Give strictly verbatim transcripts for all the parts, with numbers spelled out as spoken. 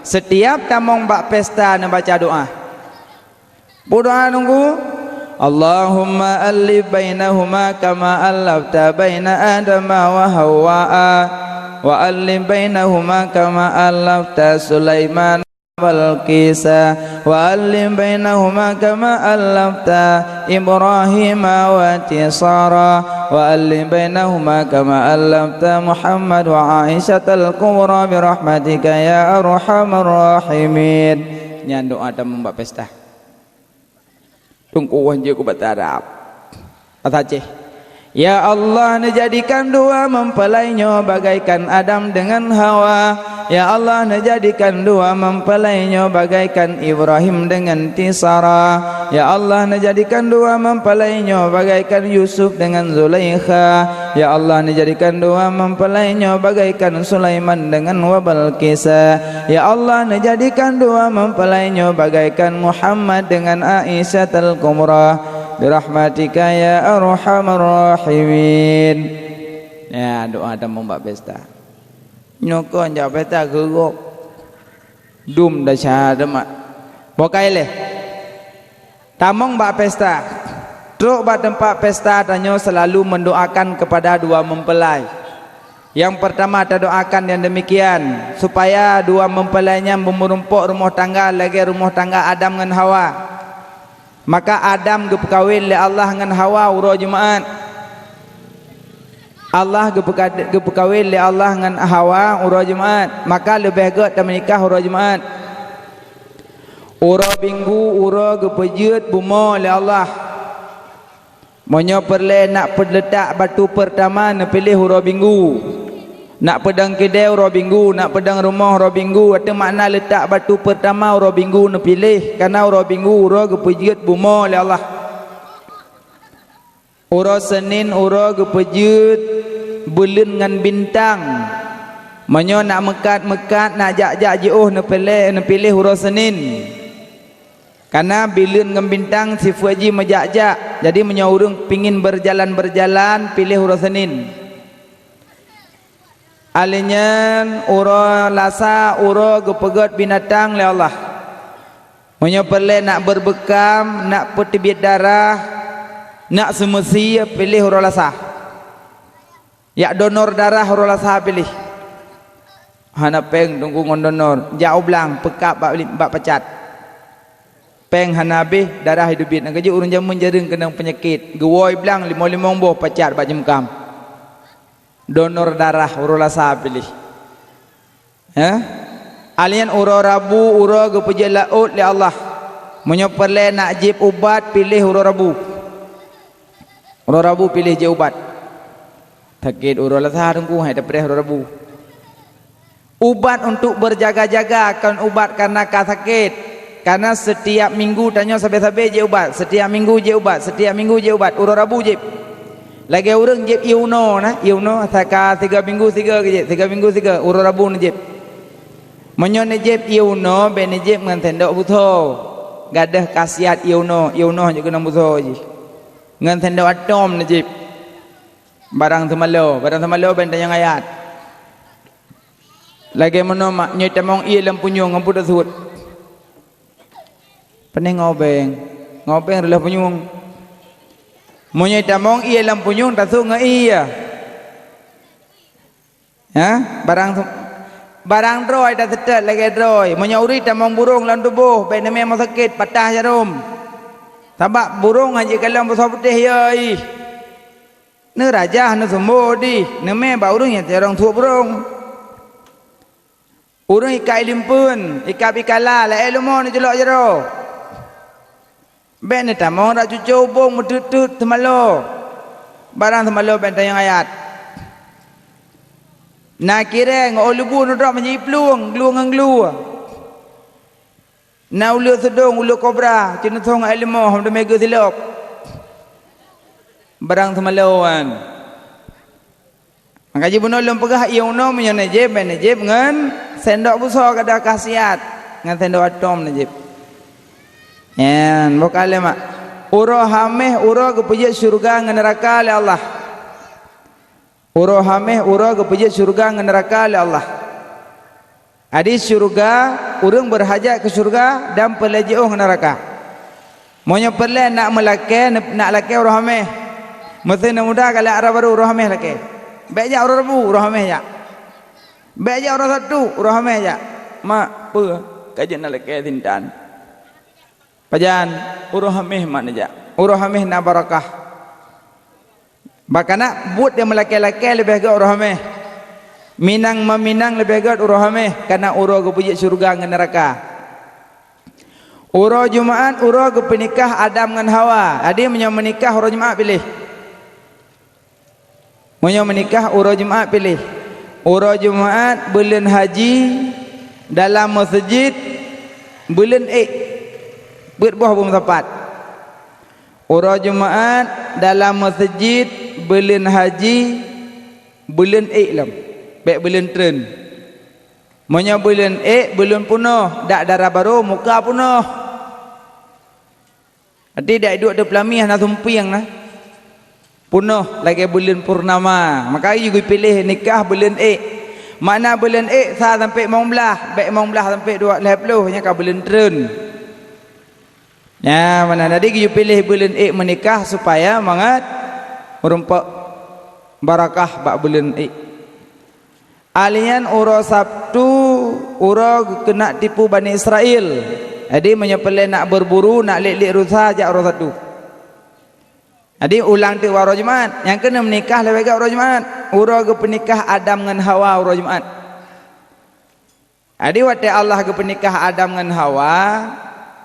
Setiap tamong bak pesta neubaca doa. Peue doa Teungku? Allahumma allif bainahuma kama allafta baina Adama wa Hawwa'a, wa allif bainahuma kama allafta Sulaiman Balqisa, wa allif bainahuma kama allafta Ibrahima wa Tisara, wa allif bainahuma kama allafta Muhammad wa Aisyatal Kubra birahmatika ya arhamar rahimin. Nyan doa tamong bak pesta. Teungku wan jeuet keu bata Arab. Basa Aceh. Ya Allah, neujadikan dua meumpelai nyoe bagaikan Adam dengan Hawa. Ya Allah, neujadikan dua meumpelai nyoe bagaikan Ibrahim dengan Tisara. Ya Allah, neujadikan dua meumpelai nyoe bagaikan Yusuf dengan Zulaikha. Ya Allah, neujadikan dua meumpelai nyoe bagaikan Sulaiman dengan Wabalkisa. Ya Allah, neujadikan dua meumpelai nyoe bagaikan Muhammad dengan Aisyatal Kubra. Birahmatika ya arhamar rahimin. Ya, doa tamong bak pesta. Nyoe kon jak pesta geurok. Dum dasya teuma. Bokai leh. Tamong bak pesta. Trok bak teumpat pesta tanyoe selalu mendoakan kepada dua mempelai. Yang pertama tadoakan yang demikian, supaya dua mempelai nyan beumeurumpok rumoh tangga lagée rumoh tangga Adam ngon Hawa. Maka Adam geupeukawen lé Allah ngon Hawa uroe Jumaat. Allah geupeuka-, geupeukawen lé Allah ngon Hawa uroe Jumaat, maka leubeh gét tameunikah uroe Jumaat. Uroe Minggu uroe geupeujeuet bumoe lé Allah. Meunyoe peureulée nak peuleutak batu peurtama neupiléh uroe Minggu, nak peudong keudée uroe Minggu, nak peudong rumoh uroe Minggu, ateueh makna leutak batu peurtama uroe Minggu neupiléh, kareuna uroe Minggu uroe geupeujeuet bumoe lé Allah. Uroe Seunin uroe geupeujeuet buleuen ngon bintang. Meunyoe nak meukat-meukat, nak jak-jak jiôh neupiléh, neupiléh uroe Seunin. Kareuna buleuen ngon bintang sifeuet jih meujak-jak, jadi meunyoe ureuëng pingin beujalan-beujalan, piléh uroe Seunin. Alèh nyan uroe Lasa uroe geupeugét binatang lé Allah. Meunyoe peureulée nak beureubekam, nak peuteubiet darah, nak seumeusie, piléh uroe Lasa. Jak donor darah uroe Lasa piléh. Hana péng teungku ngon donor, jak u blang peukab bak, bak pacat. Péng hana habéh, darah jiteubiet. Nyang keujeuet ureuëng jameun jareueng keunong peunyakét, geuwoe blang limong-limong boh pacat bak jeuem makam. Donor darah uroe Lasa piléh. Hah? Alèh nyan uroe Rabu uroe geupeujeuet laôt lé Allah. Meunyoe peureulée nak jieb ubat, piléh uroe Rabu. Uroe Rabu piléh jieb ubat. Sakét uroe Lasa teungku, hai tapreh uroe Rabu. Ubat untuk berjaga-jaga, kon ubat kareuna ka sakét. Kareuna setiap minggu tanyoe sabe-sabe jieb ubat, setiap minggu jieb ubat, setiap minggu jieb ubat, uroe Rabu jieb. Lagée ureuëng jieb ié unoe na, ié unoe saka siga minggu siga geujieb, siga minggu siga, uroe Rabu neujieb. Meunyoe neujieb ié unoe, bék neujieb ngon sendok busoe. Gadôh khasiat ié unoe, ié unoe jeuet keunong busoe jih. Ngon sendok atom neujieb. Barang seumalo, barang seumalo bék tanyong ayat. Lagée meunoe mak, nyoe tamong ié lam punyueng ngon peue tasuet. Peuneh ngobeng. Ngobeng reuloh punyueng. Meunyoe tamong ié lam punyueng, tasuet ngon ié. Ha? Barang, barang droe taseutôt lagée droe. Meunyoe ureuëng tamong burông lam tuboh, bék neumé meuseukét, patah jarom. Sabab burông hana jikalon beusoe putéh, ya ih. Neurajah, neuseumbô dih, neumé bak ureuëng nyang sidroe suet burông. Ureuëng ikat ié limpeuen, ikat bikala, laén leumo neujeulok jaroe. Bék neutamong rak cucoe ubong meuteut-teut seumalo. Barang seumalo bék tanyong ayat. Na kireng, óh leubu neudrob meunyoe plueng, glue ngon glue. Na uleue seudong, uleue kobra, ceuneutong aé leumoh, hom teumé geusilop. Barang seumalo nyan. Maka jibunoe lôn peugah, ié unoe meunyoe neujieb, bék neujieb ngon sendok busoe, gadôh khasiat, ngon sendok atom neujieb. Nyan, boh ka lé mak. Uroe Haméh uroe geupeujeuet syeuruga ngon neuraka lé Allah. Uroe Haméh uroe geupeujeuet syeuruga ngon neuraka lé Allah. Jadi syeuruga, ureuëng beurhajat keu syeuruga dan peureulée jiôh ngon neuraka. Meunyoe peureulée nak meulakée, nak lakée uroe Hameh. Meuseu na muda galak rot barô uroe Hameh lakée. Bék jak uroe Rabu, uroe Hameh jak. Bék jak uroe Sabtu, uroe Hameh jak. Mak, peue ka jeuet na lakée sintan? Pajan, uroe Hameh mak neujak. Uroe Hameh na barakah. Bak kanak buet nyang meulakée-lakée leubeh gét uroe Hameh. Minang-meuminang leubeh gét uroe Hameh, kareuna uroe geupeujeuet syeuruga ngon neuraka. Uroe Jumaat uroe geupeunikah Adam ngon Hawa. Jadi meunyoe meunikah uroe Jumaat piléh. Meunyoe meunikah uroe Jumaat piléh. Uroe Jumaat buleuen haji dalam meuseujid buleuen ék. Peuet boh beumeusapat. Uroe Jumaat dalam meuseujid buleuen haji buleuen ék lom. Bék buleuen treun. Meunyoe buleuen ék, buleuen peunoh, dak dara barô muka peunoh. Jadi dak duek di peulamieh na sumpieng na. Peunoh lagée buleuen purnama. Maka geuyue piléh nikah buleuen ék. Makna buleuen ék sa sampai limong blaih, bék limong blaih sampai dua lhée ploh nyan ka buleuen treun. Nyan meunan, jadi geuyue piléh buleuen ék meunikah supaya mangat meurumpok barakah bak buleuen ék. Alian uroe Sabtu uroe geukeunak tipu Bani Israel. Jadi meunyoe peureulée nak berburu, nak liek-liek rusa jak uroe Sabtu. Jadi ulang teuk bak uroe Jumaat, nyang keuneuk meunikah leubeh gét uroe Jumaat. Uroe geupeunikah Adam ngon Hawa uroe Jumaat. Jadi watée Allah geupeunikah Adam ngon Hawa,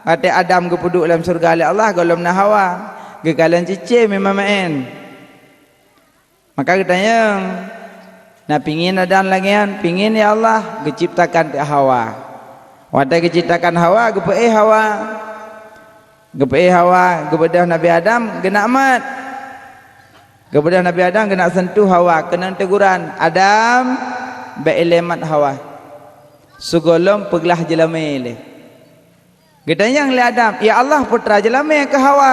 watée Adam geupeuduek lam syeuruga lé Allah, gohlom na Hawa, geukalon cicém meumaén. Maka geutanyong, na pingin Adam lagée nyan? Pingin, ya Allah. Geucebtakan teuk Hawa. Watée geucebtakan Hawa, geupeuéh Hawa. Geupeuéh Hawa, geubeudôh Nabi Adam geunak mat. Geubeudôh Nabi Adam geunak sentuh Hawa, keunong teuguran, "Adam, bék ilée mat Hawa. Sigohlom peuglah jeulamé ilée." Geutanyong lé Adam, "Ya Allah, peue teuma jeulamé keu Hawa?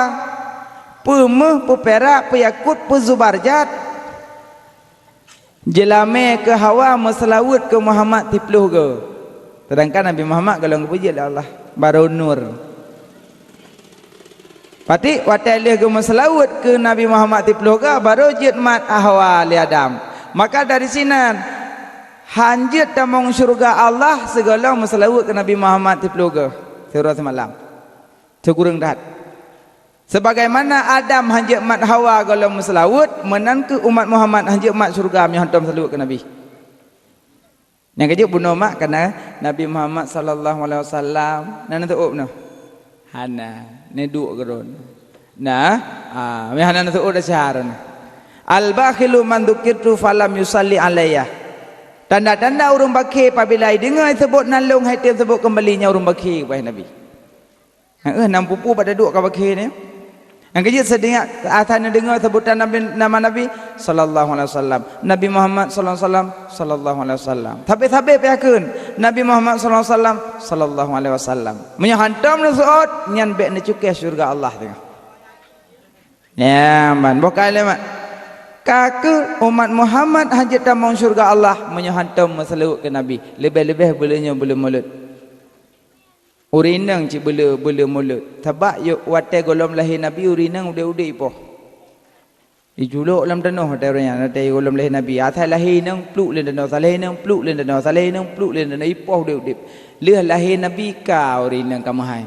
Peue méuh, peue pirak, peue yakut, peue zubarjat? Jeulamé keu Hawa meuseulaweuet keu Muhammad siplôh goe." Seudangkan Nabi Muhammad gohlom geupeujeuet lé Allah, barô nur. Patik watée lheueh geumeuseulaweuet keu Nabi Muhammad siplôh goe, barô jeuet mat Hawa lé Adam. Maka dari sinan, han jeuet tamong syeuruga Allah sigohlom meuseulaweuet keu Nabi Muhammad siplôh goe, siuroe simalam. Sikureueng that. Sebagaimana Adam han jeuet mat Hawa gohlom meuseulaweuet, meunan kheueh umat Muhammad han jeuet mat syeuruga meunyoe hantom seulaweuet keu Nabi. Nyang keujeuet bunoe mak kana Nabi Muhammad sallallahu alaihi wasallam. Na neuteu'ob noh? Hana, neuduek keudroe. Nah, ah, meuhana neuteu'ob dah syahara nah. "Al-bakhilu man dzukirtu falam yusalli alayya." Tanda-tanda ureuëng bakhi pabila ideungoe seubot nan lôn hai tem seubot keumbali nyan ureuëng bakhi, wahai Nabi. Heeh, nam pupu bak taduek ka bakhi nyoe. Nyang keujeuet seudingat atra neudeungoe seubutan Nabi, nama Nabi sallallahu alaihi wasallam. Nabi Muhammad sallallahu alaihi wasallam, sallallahu alaihi wasallam. Sabe-sabe pih yakheun Nabi Muhammad sallallahu alaihi wasallam, sallallahu alaihi wasallam. Meunyoe hantom neuseuôt, nyan bék neucukéh syeuruga Allah teungoh. Nyan ban boh kalimat. Ka kheueh umat Muhammad han jeuet tamong syeuruga Allah meunyoe hantom meuseulaweuet keu Nabi. Leubeh-leubeh buleuen nyoe buleuen Mulud. Ureuëng inong cit beule-beule mulod. Sabab yo, watée gohlom lahé Nabi, ureuëng inong udeb-udeb ipoh. Iculok lam tanoh watée ureuëng nyan, watée gohlom lahé Nabi. Asai lahé inong pluek lam tanoh, asai lahé inong pluek lam tanoh, asai lahé inong pluek lam tanoh, ipoh udeb-udeb. Lheueh lahé Nabi ka ureuëng inong ka meuhai.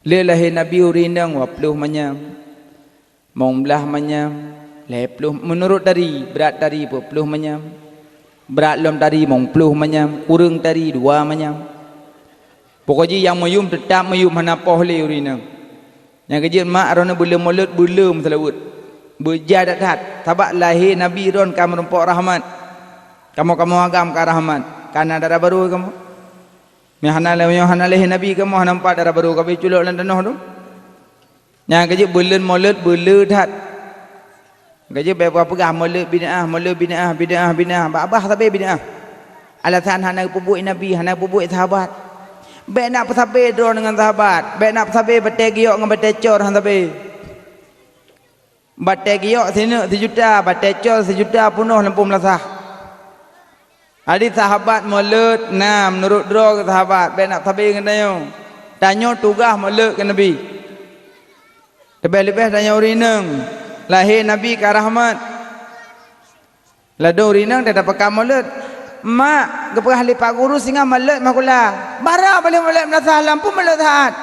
Lheueh lahé Nabi ureuëng inong dua ploh manyam. Mong blaih manyam, lhée ploh, meunurot tari, brat tari peuet ploh manyam, brat lom tari mong ploh manyam, kureueng tari dua manyam. Pokok jih nyang meuyuem teutab meuyuem hana poh lé ureuëng inong. Nyang keujeuet mak droeneuh buleuen mulod, buleuen meuseulaweuet. Beujai that-that, sabab lahé Nabi droen ka meurumpok rahmat. Kamoe-kamoe agam ka rahmat, ka na dara barô kamoe. Meunyoe hana lé, meunyoe hana lahé Nabi kamoe hana meupat dara barô ka beuculok lam tanoh tu. Nyang keujeuet buleuen mulod beule that. Keujeuet bék peugah mulod bid'ah, mulod bid'ah, bid'ah, bid'ah. Babah sabe bid'ah. Alasan hana geupeubuet Nabi, hana geupeubuet sahabat. Bék nak peusabe droe ngon sahabat. Bék nak peusabe batée giyok ngon batée cor hana sabe. Batée giyok sineuk sijuta, batée cor sijuta peunoh lam peumeulasaih. Jadi sahabat mulod, na meunurot droe keu sahabat, bék nak sabe ngon tanyoe. Tanyoe tugaih mulod keu Nabi. Leubeh-leubeh tanyoe ureuëng inong, lahé Nabi ka rahmat. Ladôm ureuëng inong teuh tapeugah mulod. Mak, geupeugah lé Pak Guru singoh mulod makula. Bara boleh mulod meunasah lam pun mulod saat.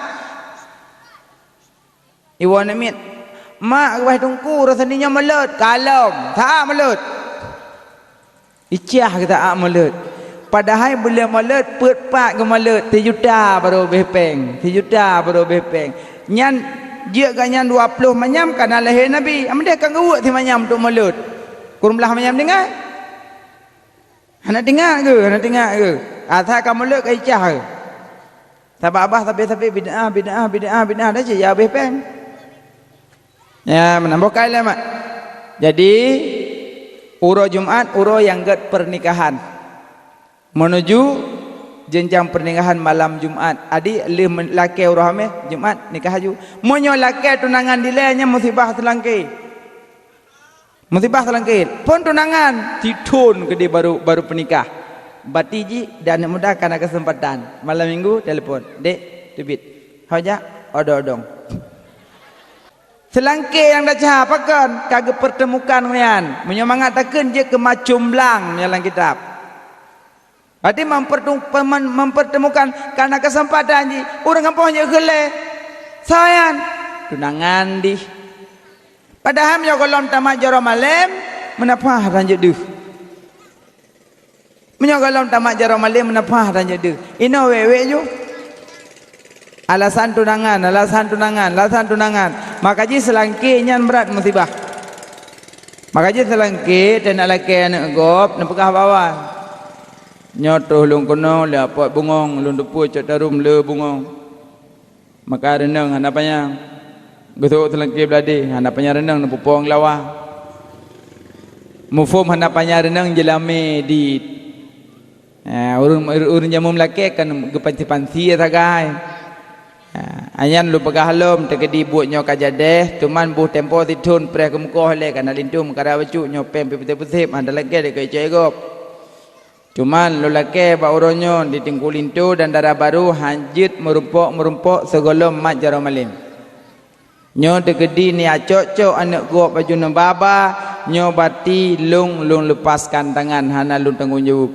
Iwoe namiet, "Mak, geupeugah Teungku, uroe Seunin nyoe mulod." "Kalom, saat mulod." Icah geusaat mulod. Padahai buleuen mulod peuet pat geumulod, sijuta barô béh péng, sijuta barô béh péng. Nyan jeuet geuh nyan dua ploh manyam ka na lahé Nabi. Ameudeh ka geuweuek simanyam untuk mulod. Kureueng blaih manyam tinggai. Hana teuingat keuh, hana teuingat keuh. Asai ka mulod ka icah keuh. Sabab babah sabe-sabe bid'ah, bid'ah, bid'ah, bid'ah, dah cit ya habéh péng. Ya, meunan boh kai lé mak. Jadi, uroe Jumat, uroe nyang gét pernikahan. Menuju jenjang pernikahan malam Jumat. Adik lheueh men-, lakée uroe Hameh, Jumat nikah aju. Meunyoe lakée tunangan dilée nyan musibah seulangké. Musibah seulangké, phon tunangan, sithon keudeh baru, baru peunikah. Bati jih dan aneuk muda ka na keuseumpatan. Malam minggu telepon, "Dek, teubiet." "Ho jak?" "Odong-odong." Seulangké nyang desya pakon ka geupeurteumukan ngon nyan. Meunyoe mangat takheun jeuet keu ma cumblang meunyoe lam kitab. Berarti mempertu-, pemen-, mempertemukan, ka na keuseumpatan jih, ureuëng gampông jeuet keu lé. Soe nyan? Tunangan dih. Padahai meunyoe gohlom tamat jaroe malém, meunaphah tanjeuet deuh. Meunyoe gohlom tamat jaroe malém, meunaphah tanjeuet deuh. Inoe wék-wék ju. Alasan tunangan, alasan tunangan, alasan tunangan. Maka jih seulangké nyan brat musibah. Maka jih seulangké teunak lakée aneuk gob neupeugah bak awai, "Nyoe troh lôn keunoe lé apot bungöng, lôn teupeue cok tarum le bungöng." Maka reunong hana panyang. Geusok seulangké bladé, hana panyang reunong neupeupong lawa. Muphom hana panyang reunong jeulamé dit. Eh, ureuëng, ureuëng jameun meulakée kan geupansi-pansi sagai. Eh, nyan lôn peugah lom, teukeudi buet nyoe ka jadeh, teuma boh tempo sithon preh keumeukoh lé kana linto meukara bacut nyoe péng peuséb-peuséb, hana lagée dikeue icok gob. Teuma lôn lakée bak uroe nyoe di Teungku Linto dan dara barô han jeuet meurumpok-meurumpok sigohlom mat jaroe malém. Nyoe teukeudi niat cok-cok aneuk gob baju neuba-ba, nyoe bati lôn, lôn leupaskan tangan, hana lôn tanggong jaweueb.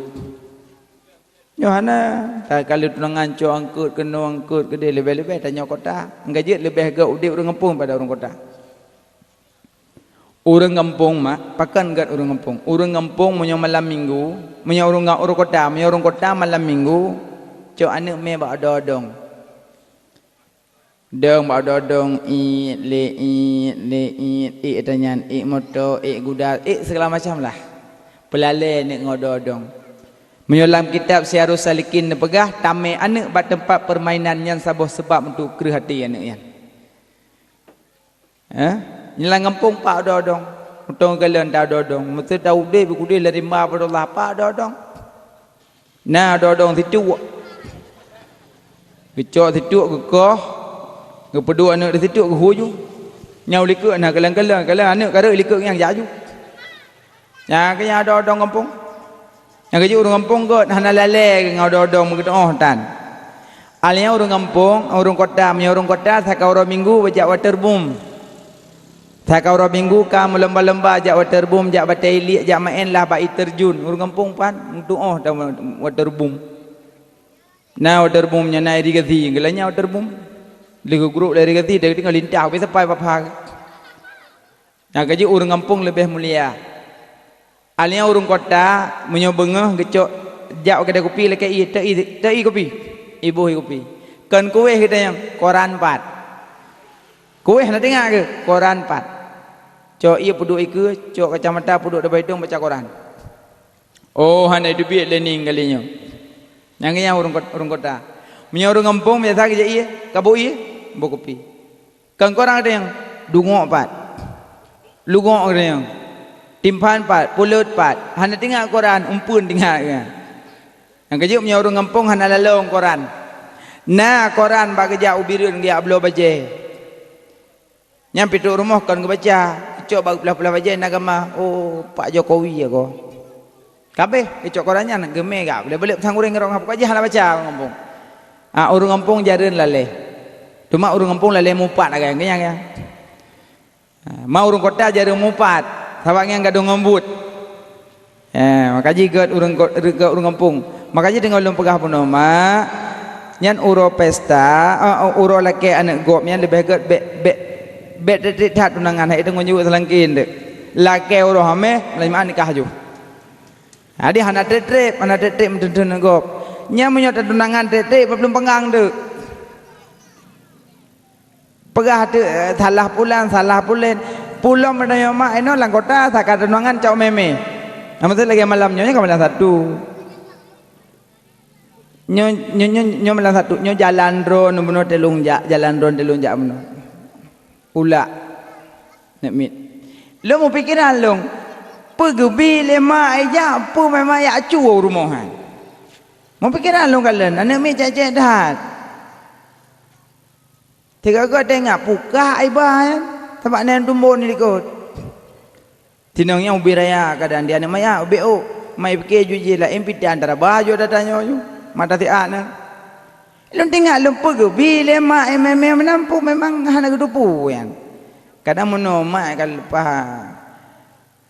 Nyoe hana, takalon tunangan cok angkot keunoe angkot keudeh, leubeh-leubeh tanyoe kota. Nyang ka jeuet leubeh gét udeb ureuëng gampông pada ureuëng kota. Ureuëng gampông mak, pakon gét ureuëng gampông? Ureuëng gampông meunyoe malam minggu, meunyoe ureuëng, ureuëng kota, meunyoe ureuëng kota malam minggu, cok aneuk mé bak odong-odong. Dong bak odong-odong, iet lé iet lé iet, iet tanyan, iet moto, iet guda, iet segala macam lah. Peulalée aneuk ngon odong-odong. Meunyoe lam kitab Siyarus Salikin neupeugah, tamé aneuk bak teumpat peurmainan nyan saboh seubab untuk kreueh até aneuk nyan. Eh? Nyan lam gampông pat odong-odong. Mutông galon ta odong-odong. Meuseu ta udeb, udeb lé rimba pada Allah pat odong-odong. Na odong-odong situek. Geucok situek geukoh, geupeuduek aneuk di situek geuhu ju. Nyang likot na kalon-kalon, kalon aneuk ka rhot likot nyang jak ju. Nyang keu nyang odong-odong gampông. Nyang keu jih ureuëng gampông gét hana lalée ngon odong-odong meugeuteuoh tan. Alia ureuëng gampông, ureuëng kota, meunyoe ureuëng kota saka uroe minggu bajak waterboom. Saka uroe minggu ka meulomba-lomba jak waterboom, jak batée iliek, jak maén lah bak ie terjun. Ureuëng gampông pat meutuoh dan waterboom. Na waterboom nyan na irigasi, geulah nyan waterboom. Lheueh geugrôk lé irigasi, tinggai lintah, habéh sapai bak pha. Nyang ka jeuet ureuëng gampông leubeh mulia. Alia ureuëng kota, meunyoe beungoh geucok jak u keudai kupi lakée ie, teu ie, teu ie kupi. Iboh ie kupi. Kon kueh geutanyoe, koran pat. Kueh na teuingat keuh? Koran pat. Cok ie peuduek ikeue, cok kacamata peuduek dabah idong baca koran. Oh, hana teubiet lé ning kali nyoe. Nyang nyan ureuëng kot-, ureuëng kota. Meunyoe ureuëng gampông biasa geujak ie, ka boh ie, boh kupi. Kon koran teuingat, dungok pat. Lugok teuingat. Timphan pat, pulot pat. Hana teuingat koran, umpeuen teuingat keuh. Nyang ka jeuet meunyoe ureuëng gampông hana lalong koran. Na koran bak geujak u Bireuen geujak bloe bajée. Nyan pintoe rumoh kon geubaca, geucok bak peulaih-peulaih bajée na gama, "Oh, Pak Jokowi ya ko." Kabeh icok koran nyan geumé gak, boleh-boleh sang ureuëng ngerong apa jih hana baca ureuëng gampông. Ah, ureuëng gampông jareuen lalée. Cuma ureuëng gampông lalée mupat agak kenyang ya. Ah, ma ureuëng kota jareuen mupat, sabab nyan gadôh ngon buet. Eh, maka jih gét ureuëng ko-, gét ureuëng gampông. Maka jih teungoh lôn peugah bunoe mak, nyan uroe pesta, eh, uroe lakée aneuëk gob nyan leubeh gét bék, bék, bék treb-treb that tunangan hai teungoh nyuweuek seulangkin dek. Lakée uroe hameh, lima nikah ju. Jadi hana treb-treb, hana treb-treb meuteun-teun gob. Nyan meunyoe tatunangan treb-treb, bak plueng peungang teuk. Peugah teuk, eh, salah pulan, salah pulen. Pulom meunyoe mak inoe lam kota, saka tunangan cok meme. Nama tu lagi malam nyoe, nyoe ka malam satu. Nyoe, nyoe, nyoe, nyoe malam satu, nyoe jalan droe bunoe telung jak, jalan droe telung jak bunoe. Ulak. Nek mit. Lôn meupikiran lôn, peugeubi lé mak ijak, peue memang yak cu u rumoh hai. Meupikiran lôn kalon, aneuk miet cek-cek that. Tiga-tiga tengok pukah iba nyan, sabab nyan tumbon di likot. Tinong nyang ubé raya kadang di aneuk maya ubé ôk, mai pike ju jih laén pih di antara baju tatanyoe ju, mata siat na. Lôn tengok lôn peugeubi lé mak, eh, mé-mé meunan peue memang hana geuteupeue nyan. Kadang meunoe mak ka leupah.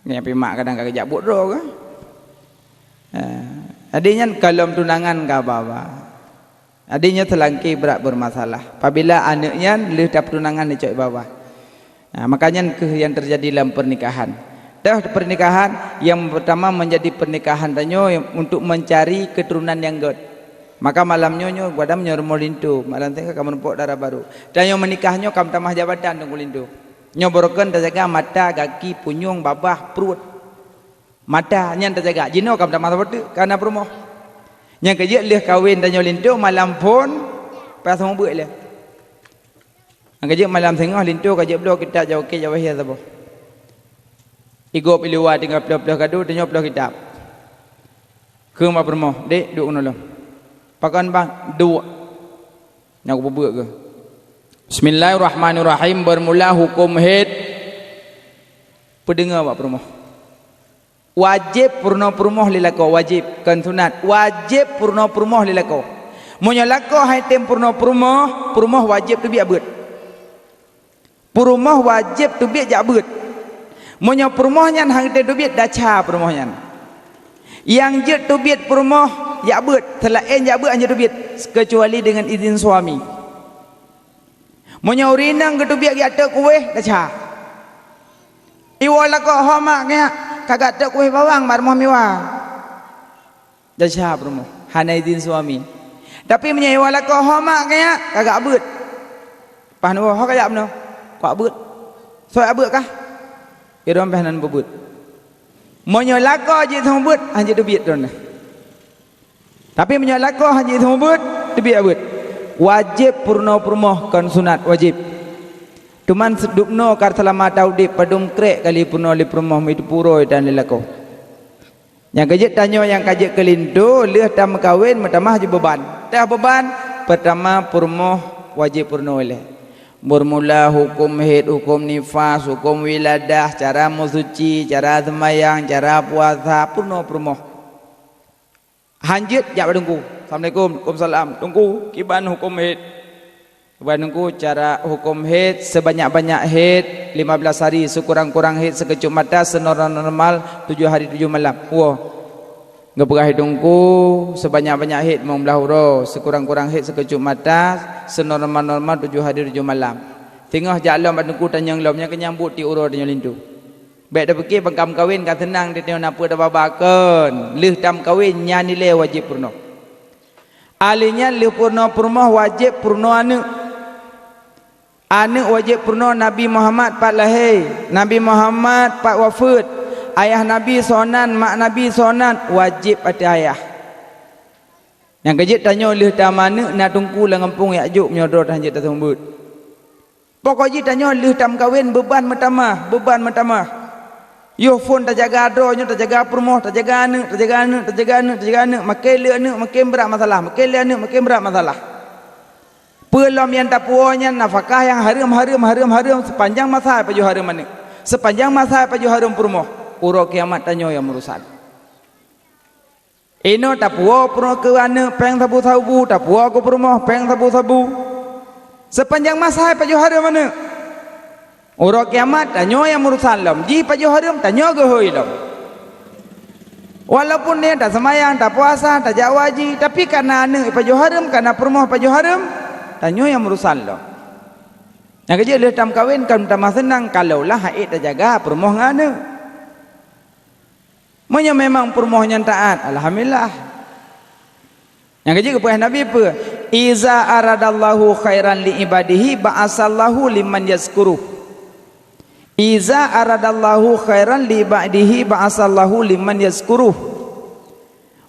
Nyan pih mak kadang ka geujak buet droe ka. Eh, jadi nyan kalom tunangan ka ba-ba. Jadi nyan seulangké brat bermasalah. Apabila aneuk nyan lheueh tapeutunangan dicok iba-ba. Nah, maka nyan keuh yang terjadi dalam pernikahan. Dah pernikahan, yang pertama menjadi pernikahan tanyoe untuk mencari keturunan yang gét. Maka malam nyoe, nyoe, gadam nyoe rumoh linto, malam teuka ka meureumpok dara barô. Tanyoe meunikah nyoe ka meutamah jabatan Teungku Linto. Nyoe barokon tajaga mata, gaki, punyueng, babah, pruet. Mata nyan tajaga. Jinoe ka meutamah saboh teuk, ka na peurumoh. Nyang keujeuet lheueh kawen tanyoe linto malam phon, payah seumeubeuet lé. Nyang keujeuet malam singoh linto ka jeuet bloe kitab Jawakét Jawahir saboh. Igob iluwa tinggai ploh-ploh gado, tanyoe ploh kitab. Kheun bak peurumoh, "Dek, duek keunoe lom." "Pakon bang?" "Duek." Nyan kupeubeuet keuh. Bismillahirrahmanirrahim. Beurmula huköm hét. Peudeungoe bak peurumoh. Wajéb peurunoe peurumoh lé lakoe, wajéb, kon sunat. Wajéb peurunoe peurumoh lé lakoe. Meunyoe lakoe han tém peurunoe peurumoh, peurumoh wajéb teubiet beuet. Peurumoh wajéb teubiet jak beuet. Meunyoe peurumoh nyan han tém teubiet, desya peurumoh nyan. Nyang jeuet teubiet peurumoh jak beuet, seulaén jak beuet han jeuet teubiet, keucuali deungon izin suami. Meunyoe ureueng inong geuteubiet geujak tôk kuéh, desya. Iwoe lakoe, "Ho mak, nyak, ka geujak tôk kuéh bawang bak rumoh miwa." Desya peurumoh, hana izin suami. Tapi meunyoe iwoe lakoe, "Ho mak, nyak, ka geujak beuet." Paih neuwoe, "Ho kajak meunoe?" "Kujak beuet." "Soe jak beuet kah?" "Idong pih hana neubeuet." Meunyoe lakoe jiseumeubeuet, han jiteubiet droeneuh. Tapi meunyoe lakoe han jiseumeubeuet, teubiet beuet. Wajéb peurunoe peurumoh, kon sunat, wajéb. Teuma dubnoe ka seulama taudeb, padum krek kali peurunoe lé peurumoh, meuteupeue uroe dan lé lakoe. Nyang keujeuet tanyoe nyang ka jeuet keu linto, lheueh tameukawen meutamah jih beuban. Teuh beuban, peurtama peurumoh wajéb peurunoe ilée. Beurmula huköm hét, huköm nifas, huköm wiladah, cara meusuci, cara seumayang, cara puasa, peurunoe peurumoh. Han jeuet jak bak teungku. "Assalamualaikum." "Waalaikumsalam." "Teungku, kiban huköm hét?" Bak teungku, cara huköm hét, seubanyak-banyak hét lima belas hari, seukurang-kurang hét seukeucup mata, seunormal-normal tujoh hari tujoh malam. Woe. Geupeugah lé teungku, seubanyak-banyak hét limong blaih uroe, seukurang-kurang hét seukeucup mata, seunormal-normal tujoh hari tujoh malam. Singoh jak lom bak teungku, tanyong lom, nyang keu nyang buet tiep uroe tanyoe linto. Bék tapike ban ka meukawen ka seunang, di tanyoe na peue tababa, kon. Lheueh tameukawen nyan ilée wajéb peurunoe. Ahli nyan lheueh peurunoe peurumoh wajéb peurunoe aneuëk. Aneuëk wajéb peurunoe Nabi Muhammad pat lahé, Nabi Muhammad pat wafeuet, ayah Nabi soe nan, mak Nabi soe nan, wajéb ateueh ayah. Nyang keujeuet tanyoe lheueh tameuaneuëk na teungku lam gampông jak jok meunyoe droe han jeuet taseumeubeuet. Pokok jih tanyoe lheueh tameukawen beuban meutamah, beuban meutamah. Yoh phon tajaga droe nyoe, tajaga peurumoh, tajaga aneuëk, tajaga aneuëk, tajaga aneuëk, tajaga aneuëk, maken le aneuëk maken brat masalah, maken le aneuëk maken brat masalah. Peue lom nyang tapuwoe nyan nafakah nyang hareuem, hareuem, hareuem, hareuem, seupanjang masa pajoh hareuem aneuëk, seupanjang masa pajoh hareuem peurumoh, uroe kiamat tanyoe nyang meurusan. Inoe tapuwoe peurumoh keu aneuk péng sabu-sabu, tapuwoe keu peurumoh péng sabu-sabu. Seupanjang masa pajoh hareuem aneuk. Uroe kiamat tanyoe nyang meurusan lom, jih pajoh hareuem tanyoe geuhôi lom. Walaupun nyan taseumayang, tapuasa, tajak haji, tapi kareuna aneuk pajoh hareuem, kareuna peurumoh pajoh hareuem, tanyoe nyang meurusan lom. Nyang keujeuet lheueh tameukawen kon tamah seunang kalaulah haiek tajaga peurumoh ngon aneuk. Meunyoe memang peurumoh nyan taat, alhamdulillah. Nyang keujeuet geupeugah Nabi peue? "Iza aradallahu khairan li ibadihi ba'asallahu liman yazkuruh. Iza aradallahu khairan li ibadihi ba'asallahu liman yazkuruh."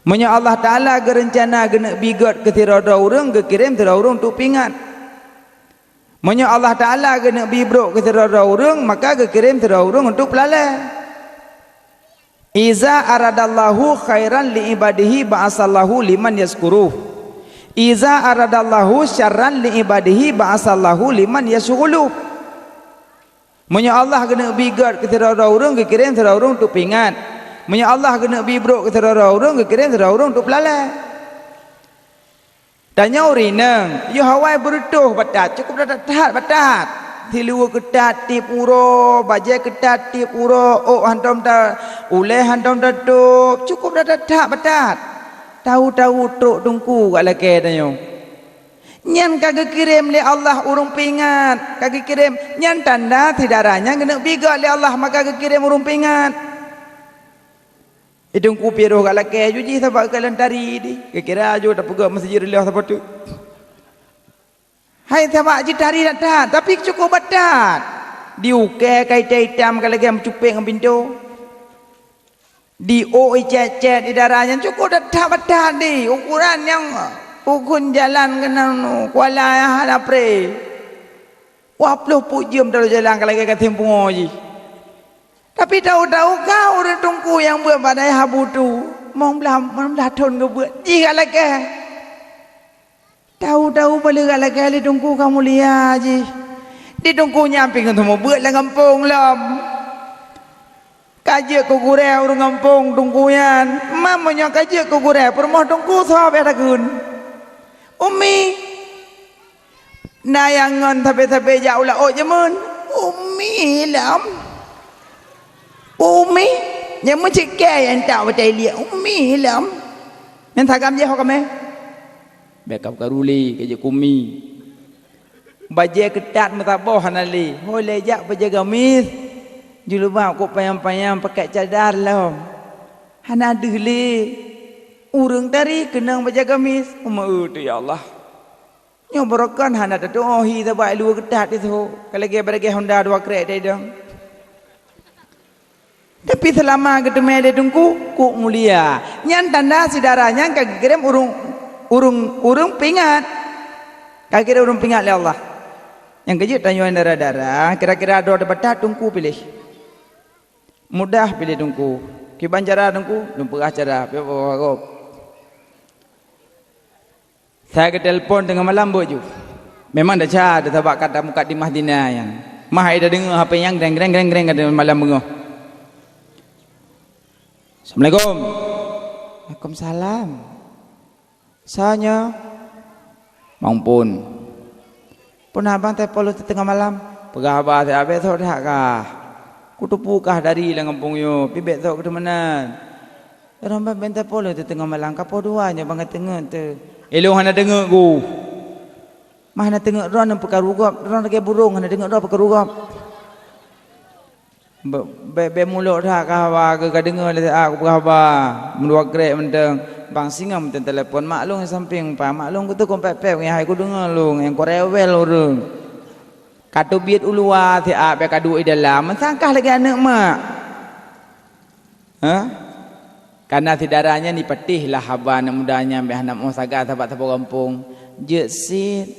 Meunyoe Allah Taala geureuncana geuneuk bi gét keu sidroe-droe ureuëng, geukirém sidroe ureuëng untuk peuingat. Meunyoe Allah Taala geuneuk bi brok keu sidroe-droe ureuëng, maka geukirém sidroe ureuëng untuk peulalée. "Iza aradallahu khairan li ibadihi ba'asallahu liman yazkuruh. Iza aradallahu syarran li ibadihi ba'asallahu liman yasyghuluh." Meunyoe Allah geuneuk bi gét keu sidroe-droe ureuëng, geukirém sidroe ureuëng untuk peuingat. Meunyoe Allah geuneuk bi brok keu sidroe-droe ureuëng, geukirém sidroe ureuëng untuk peulalée. Tanyoe ureuëng inong, yoh awai beureutoh batat, cukup that-that batat. Siluweue keutat tiep uroe, bajée keutat tiep uroe, ôk hantom ta, ulée hantom tatôb, cukup that-that batat. Tahu-tahu trok teungku ka lakée tanyoe. Nyan ka geukirém lé Allah ureuëng peuingat, ka geukirém. Nyan tanda syedara nyan geuneuk bi gét lé Allah, maka geukirém ureuëng peuingat. Di teungku pih roh ka lakée ju jih sabab ka leuntari di. Kira-kira ju tapeugah meuseujid rilah saboh teuk. Hai sabab jitari that-that, tapi cukup batat. Di ukée ka itam-itam ka lagée meucupék ngon pintoe. Di ôk icét-cét di dara nyan cukup that-that batat di. Ukuran nyang ukeue jalan keunan kuala nyang hana pré. Wah ploh peuet jeuem talo jalan ka lagée ka tem pungo jih. Tapi tahu-tahu ka ureuëng teungku nyang beuet bak dayah Abu Tu, limong blaih, limong blaih thon geubeuet, jih ka lakée. Tahu-tahu bak lheueh ka lakée lé teungku ka mulia jih. Di teungku nyan pih geuteumeubeuet lam gampông lom. Ka jeuet keu gurée ureuëng gampông teungku nyan. Ma meunyoe ka jeuet keu gurée, peurumoh teungku soe beh takheun? Umi. Na nyang ngon sabe-sabe jak u laôt jameun, "Umi lom. Umi, nyang meucit kée nyang tak watée liek, Umi lom." Nyan sagam jih ho kamé. Bék ka karuli ka jeuet keu Umi. Bajée keutat meusaboh hana lé. Ho lé jak bajée gamis. Jilbab kok panyang-panyang pakai cadar lom. Hana deuh lé. Ureuëng tari keunong bajée gamis. Uma eu tu ya Allah. Nyoe barokon hana tatuoh hi sabab luweue keutat di soe. Ka lagée baragée honda dua krek tadong. Tapi seulama geuteumé lé teungku, kok mulia. Nyan tanda syedara nyan ka geukirém ureuëng, ureuëng, ureuëng peuingat. Ka geukirém ureuëng peuingat lé Allah. Nyang keujeuet tanyoe dara-dara, kira-kira droe teubatat teungku piléh. Mudah piléh teungku. Kiban cara teungku, lôn peugah cara, piôh gob. Saya geutelepon teungoh malam beuet ju. Memang desya teutabak kata mukadimah dina nyan. Mah ai tadeungoe H P nyan greng, greng, greng, greng kata malam beungoh. "Assalamualaikum." "Waalaikumsalam." "Soe nyoe?" "Mang Pon." "Peue na bang telepon lôn teungoh malam?" "Peugah haba siat, bék sôk that kah. Kuteupeue kah dari lam gampông nyoe, pih bék sôk keuteumeunan. Roh bang, bèk telepon lôn teungoh malam, ka poh dua nyoe bang ka teungeut teuh." "Ilôn hana teungeut ku." "Mah hana teungeut droeneuh peukaru gob, droeneuh lagèe burông hana teungeut droe peukaru gob." Be-, be-, bèk mulok that ka haba keu ka deungoe lé, ah, kupeugah haba, meudua krek mantong. Bang singoh mantong telepon, mak lôn sampéng, pa mak lôn kuteuka pép-pép, nyan hai kudeungoe lôn, nyang kurewel ureueng. Ka teubiet u luwa siat, bèk ka duek i dalam, meusangkah lagèe aneuk mak. Hah? Kana syedara nyan jipatéh lah haba aneuk muda nyan, bèk hana meusaga sabat saboh gampông. Jeuet sit.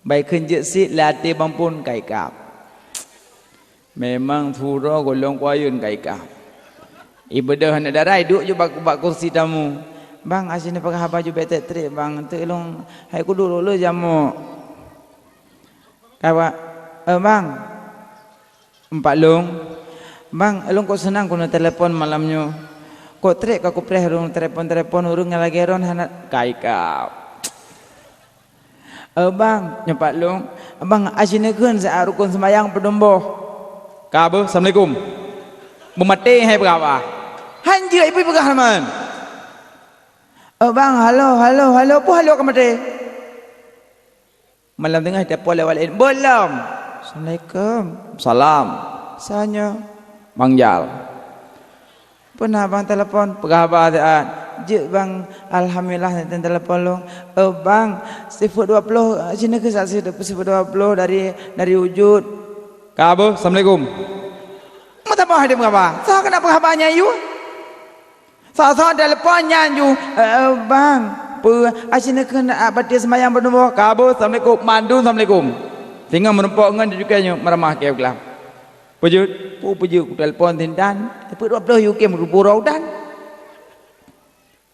Bai kheun jeuet sit, lam até Bang Pon ka ikab. Memang suro gohlom kuayeuen ka ikab. Ibeudôh aneuk dara iduek ju bak, bak kursi tamu. "Bang, asin peugah haba ju bèk trép-trép, Bang. Teuk lôn hai kuduek lôn lôn jamok." Ka ba, "Eh, Bang." Empat lôn, "Bang, lôn kok seunang keuneuk telepon malam nyoe. Kok trek ka kupreh ureuëng telepon-telepon ureuëng nyang lagée ron hana kai kap. Eh bang, nyoe pat lôn. Bang, aci neukheun saat rukon seumayang peudumboh. Ka beuh, assalamualaikum. Beumaté hai peugah apa? Hanjeuet ibu peugah teman. Eh bang, halo, halo, halo, peue halo ka maté? Malam teungoh telepon lewat laén. Belum. Assalamualaikum. Salam. Sanyo. Bang Jal. Peue na bang telepon? Peugah haba siat. Jeuet bang, alhamdulillah, nyan telepon lôn. Eh bang, sifeuet dua ploh, sinoe keuh sa-, sifeuet dua ploh dari, dari Wujud. Ka beuh, assalamualaikum. Meutabah dia peugah haba. Soe keuneuk peugah haba nyan yue? Soe-soe telepon nyan ju, "Eh, eh, bang, peue, aci neukheun baté seumayang peunuboh?" Ka beuh, assalamualaikum, mandum assalamualaikum. Singoh meurumpok ngon jukée nyoe meuramah keu glam. Peujeuet, peue peujeuet kutelepon sintan, sifeuet dua ploh yue kém geupuro udan.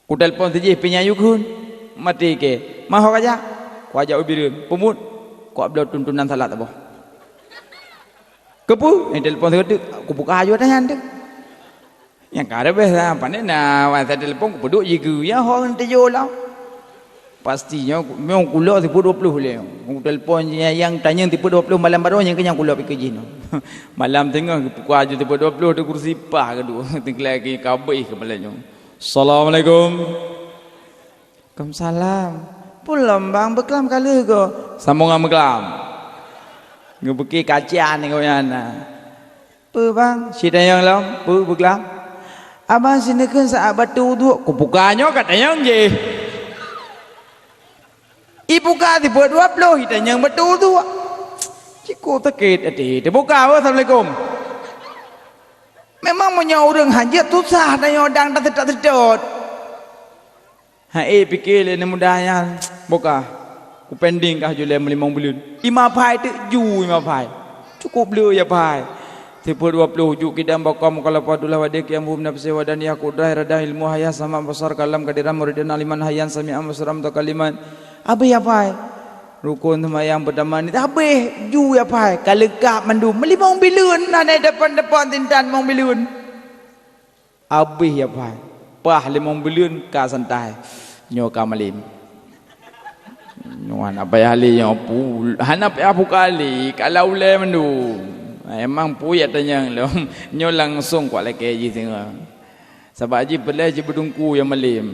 Kutelepon sijih pih nyan yue kheun, maté kée. Maho kajak, kuajak u Bireuen, peumuet, kuabloe tuntunan salat saboh. Keupeue? Nyang telepon sigoe teuk, kubuka aju ata nyan teuk. Nyang ka reubeih sa, pane na, wan sa telepon kupeuduek jigeue, ya ho ngon teujoe lom. Pasti nyoe, nyoe kulok sifeuet dua ploh lé. Kutelepon nyang tanyong sifeuet dua ploh malam baroe nyang keu nyang kulok pike jih nyoe. Malam teungoh geupeukua aju sifeuet dua ploh di kursi pah keudua. Teuglai keu kabeh keu malam nyoe. Assalamualaikum. Waalaikumsalam. Peue lom bang, beuklam ka lheueh goe? Sambongan beuklam. Geubeuki kaca ni gobnyan na. Peue bang? Ci tanyong lom, peue beuklam? Abang sineukheun saat bateue uduk, kubuka nyoe ka tanyong jih. Ibuka sifeuet dua ploh, itanyong bateue uduk. Cikuk sakét até. Teubuka, "Assalamualaikum." Memang meunyoe ureuëng hanjeuet susah tanyoe dang taseutôt-seutôt. Hai pike lé aneuk muda nyan, "Boh kah, kupending kah julée meulimong buleuen." Ima phai teuk ju ima phai. Cukup le ya phai. Sifeuet dua ploh ju kidam bokong mukhalafah dullah wadih qiyam hum nafsi wadaniyah qudrah iradah ilmu hayah sama basar kalam kadiran muridan aliman hayyan sami'an basiran mutakaliman. Habéh ya phai. Rukon seumayang peutama ni habéh ju ya phai. Ka leungkap mandum meulimong buleuen na depan-depan sintan limong buleuen. Abéh ya phai. Pah limong buleuen ka santai. Nyoe ka malem. Nyoe hana payah lé nyoe pu-, hana payah buka lé, ka la ulée mandum. Emang peue ya tanyong lom. Nyoe langsong kuat lakée jih singoh. Sabab jih peulée jih beudungku nyang malem.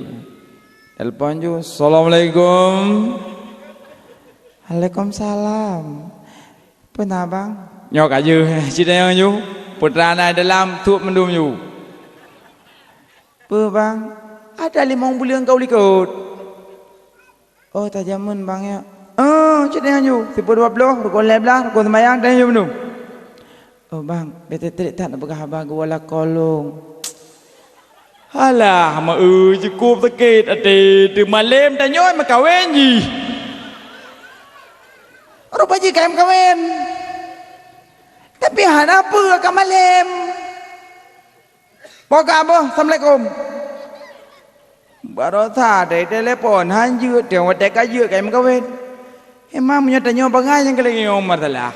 Telepon ju, "Assalamualaikum." "Waalaikumsalam." "Peue na bang?" "Nyoe ka jeuh, ci tanyong ju. Putra na dalam, tuek mandum ju." "Peue bang?" "Ada limong buleuen ka u likot." "Oh, tajameun bang ya." "Oh, ci tanyong ju. Sifeuet dua ploh, rukon lhée blaih, rukon seumayang, tanyong ju mandum." "Oh bang, bete trek that neupeugah haba geuwala kolong." Alah, meu-eu cukup sakét até, teumalem tanyoe meukawen jih. Rupa jih kayém kawen. Tapi hana peue ka malem. Boh ka boh, assalamualaikum. Barosa dai telepon, hanjeuet teuh watée ka jeuet kayém kawen. Emang meunyoe tanyoe bangai nyang keu lagée nyoe masalah.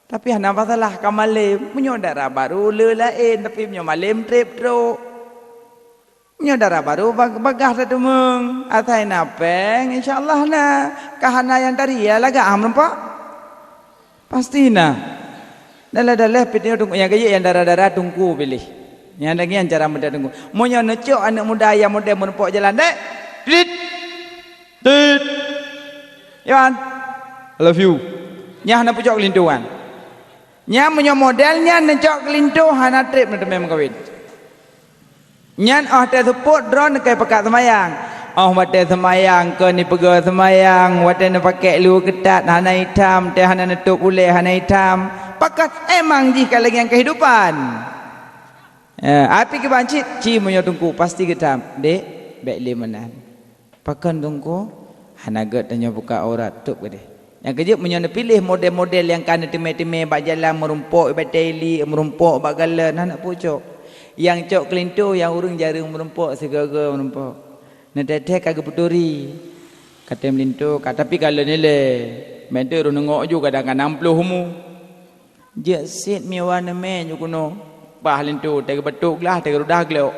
Tapi hana masalah ka malem. Meunyoe dara barô le laén, tapi meunyoe malem treb trok. Meunyoe dara barô bag-, bagah tateumeung, asai na péng, insya Allah na. Ka hana nyang tari, ya lagak ah meureumpok. Pasti na. Daleh-daleh pih teungku nyang keu jeuet nyang dara-dara teungku piléh. Nyang daging cara meuda teungku. Meunyoe neucok aneuk muda nyang model meureumpok jalan dek. Dit. Tit. Iwan, I love you. Nyan hana pucok keulinto kan. Nyan meunyoe model nyan neucok keulinto hana treb neuteumé meukawen. Nyan óh teuseupôt droe neukai pakat seumayang. Óh watée seumayang kon ipeugoe seumayang, watée neupakek luweue keutat hana itam, teuh hana neutôb ulée hana itam. Pakat emang jih ka lagée nyan keuhidupan. Eh, api kiban cit, ci meunyoe teungku pasti geutam. Dek, bék lé meunan. Pakon teungku? Hana gét tanyoe buka aurat, tôb keudeh. Nyang keujeuet meunyoe neupiléh model-model nyang ka neuteumé-teumé bak jalan meurumpok bak teli, meurumpok bak galon, hana pucok. Nyang cok keulinto nyang ureuëng jareueng meurumpok sigoe-goe meurumpok. Neuteh-teh ka geupeuturi. Katém linto ka, tapi ka lheueh nilai. Meunteuek roh neungok ju kadang ka nam ploh umu. Jeuet sit miwa neumé ju keunoe. Pah linto teugeubeutok glah teugeureudah glok.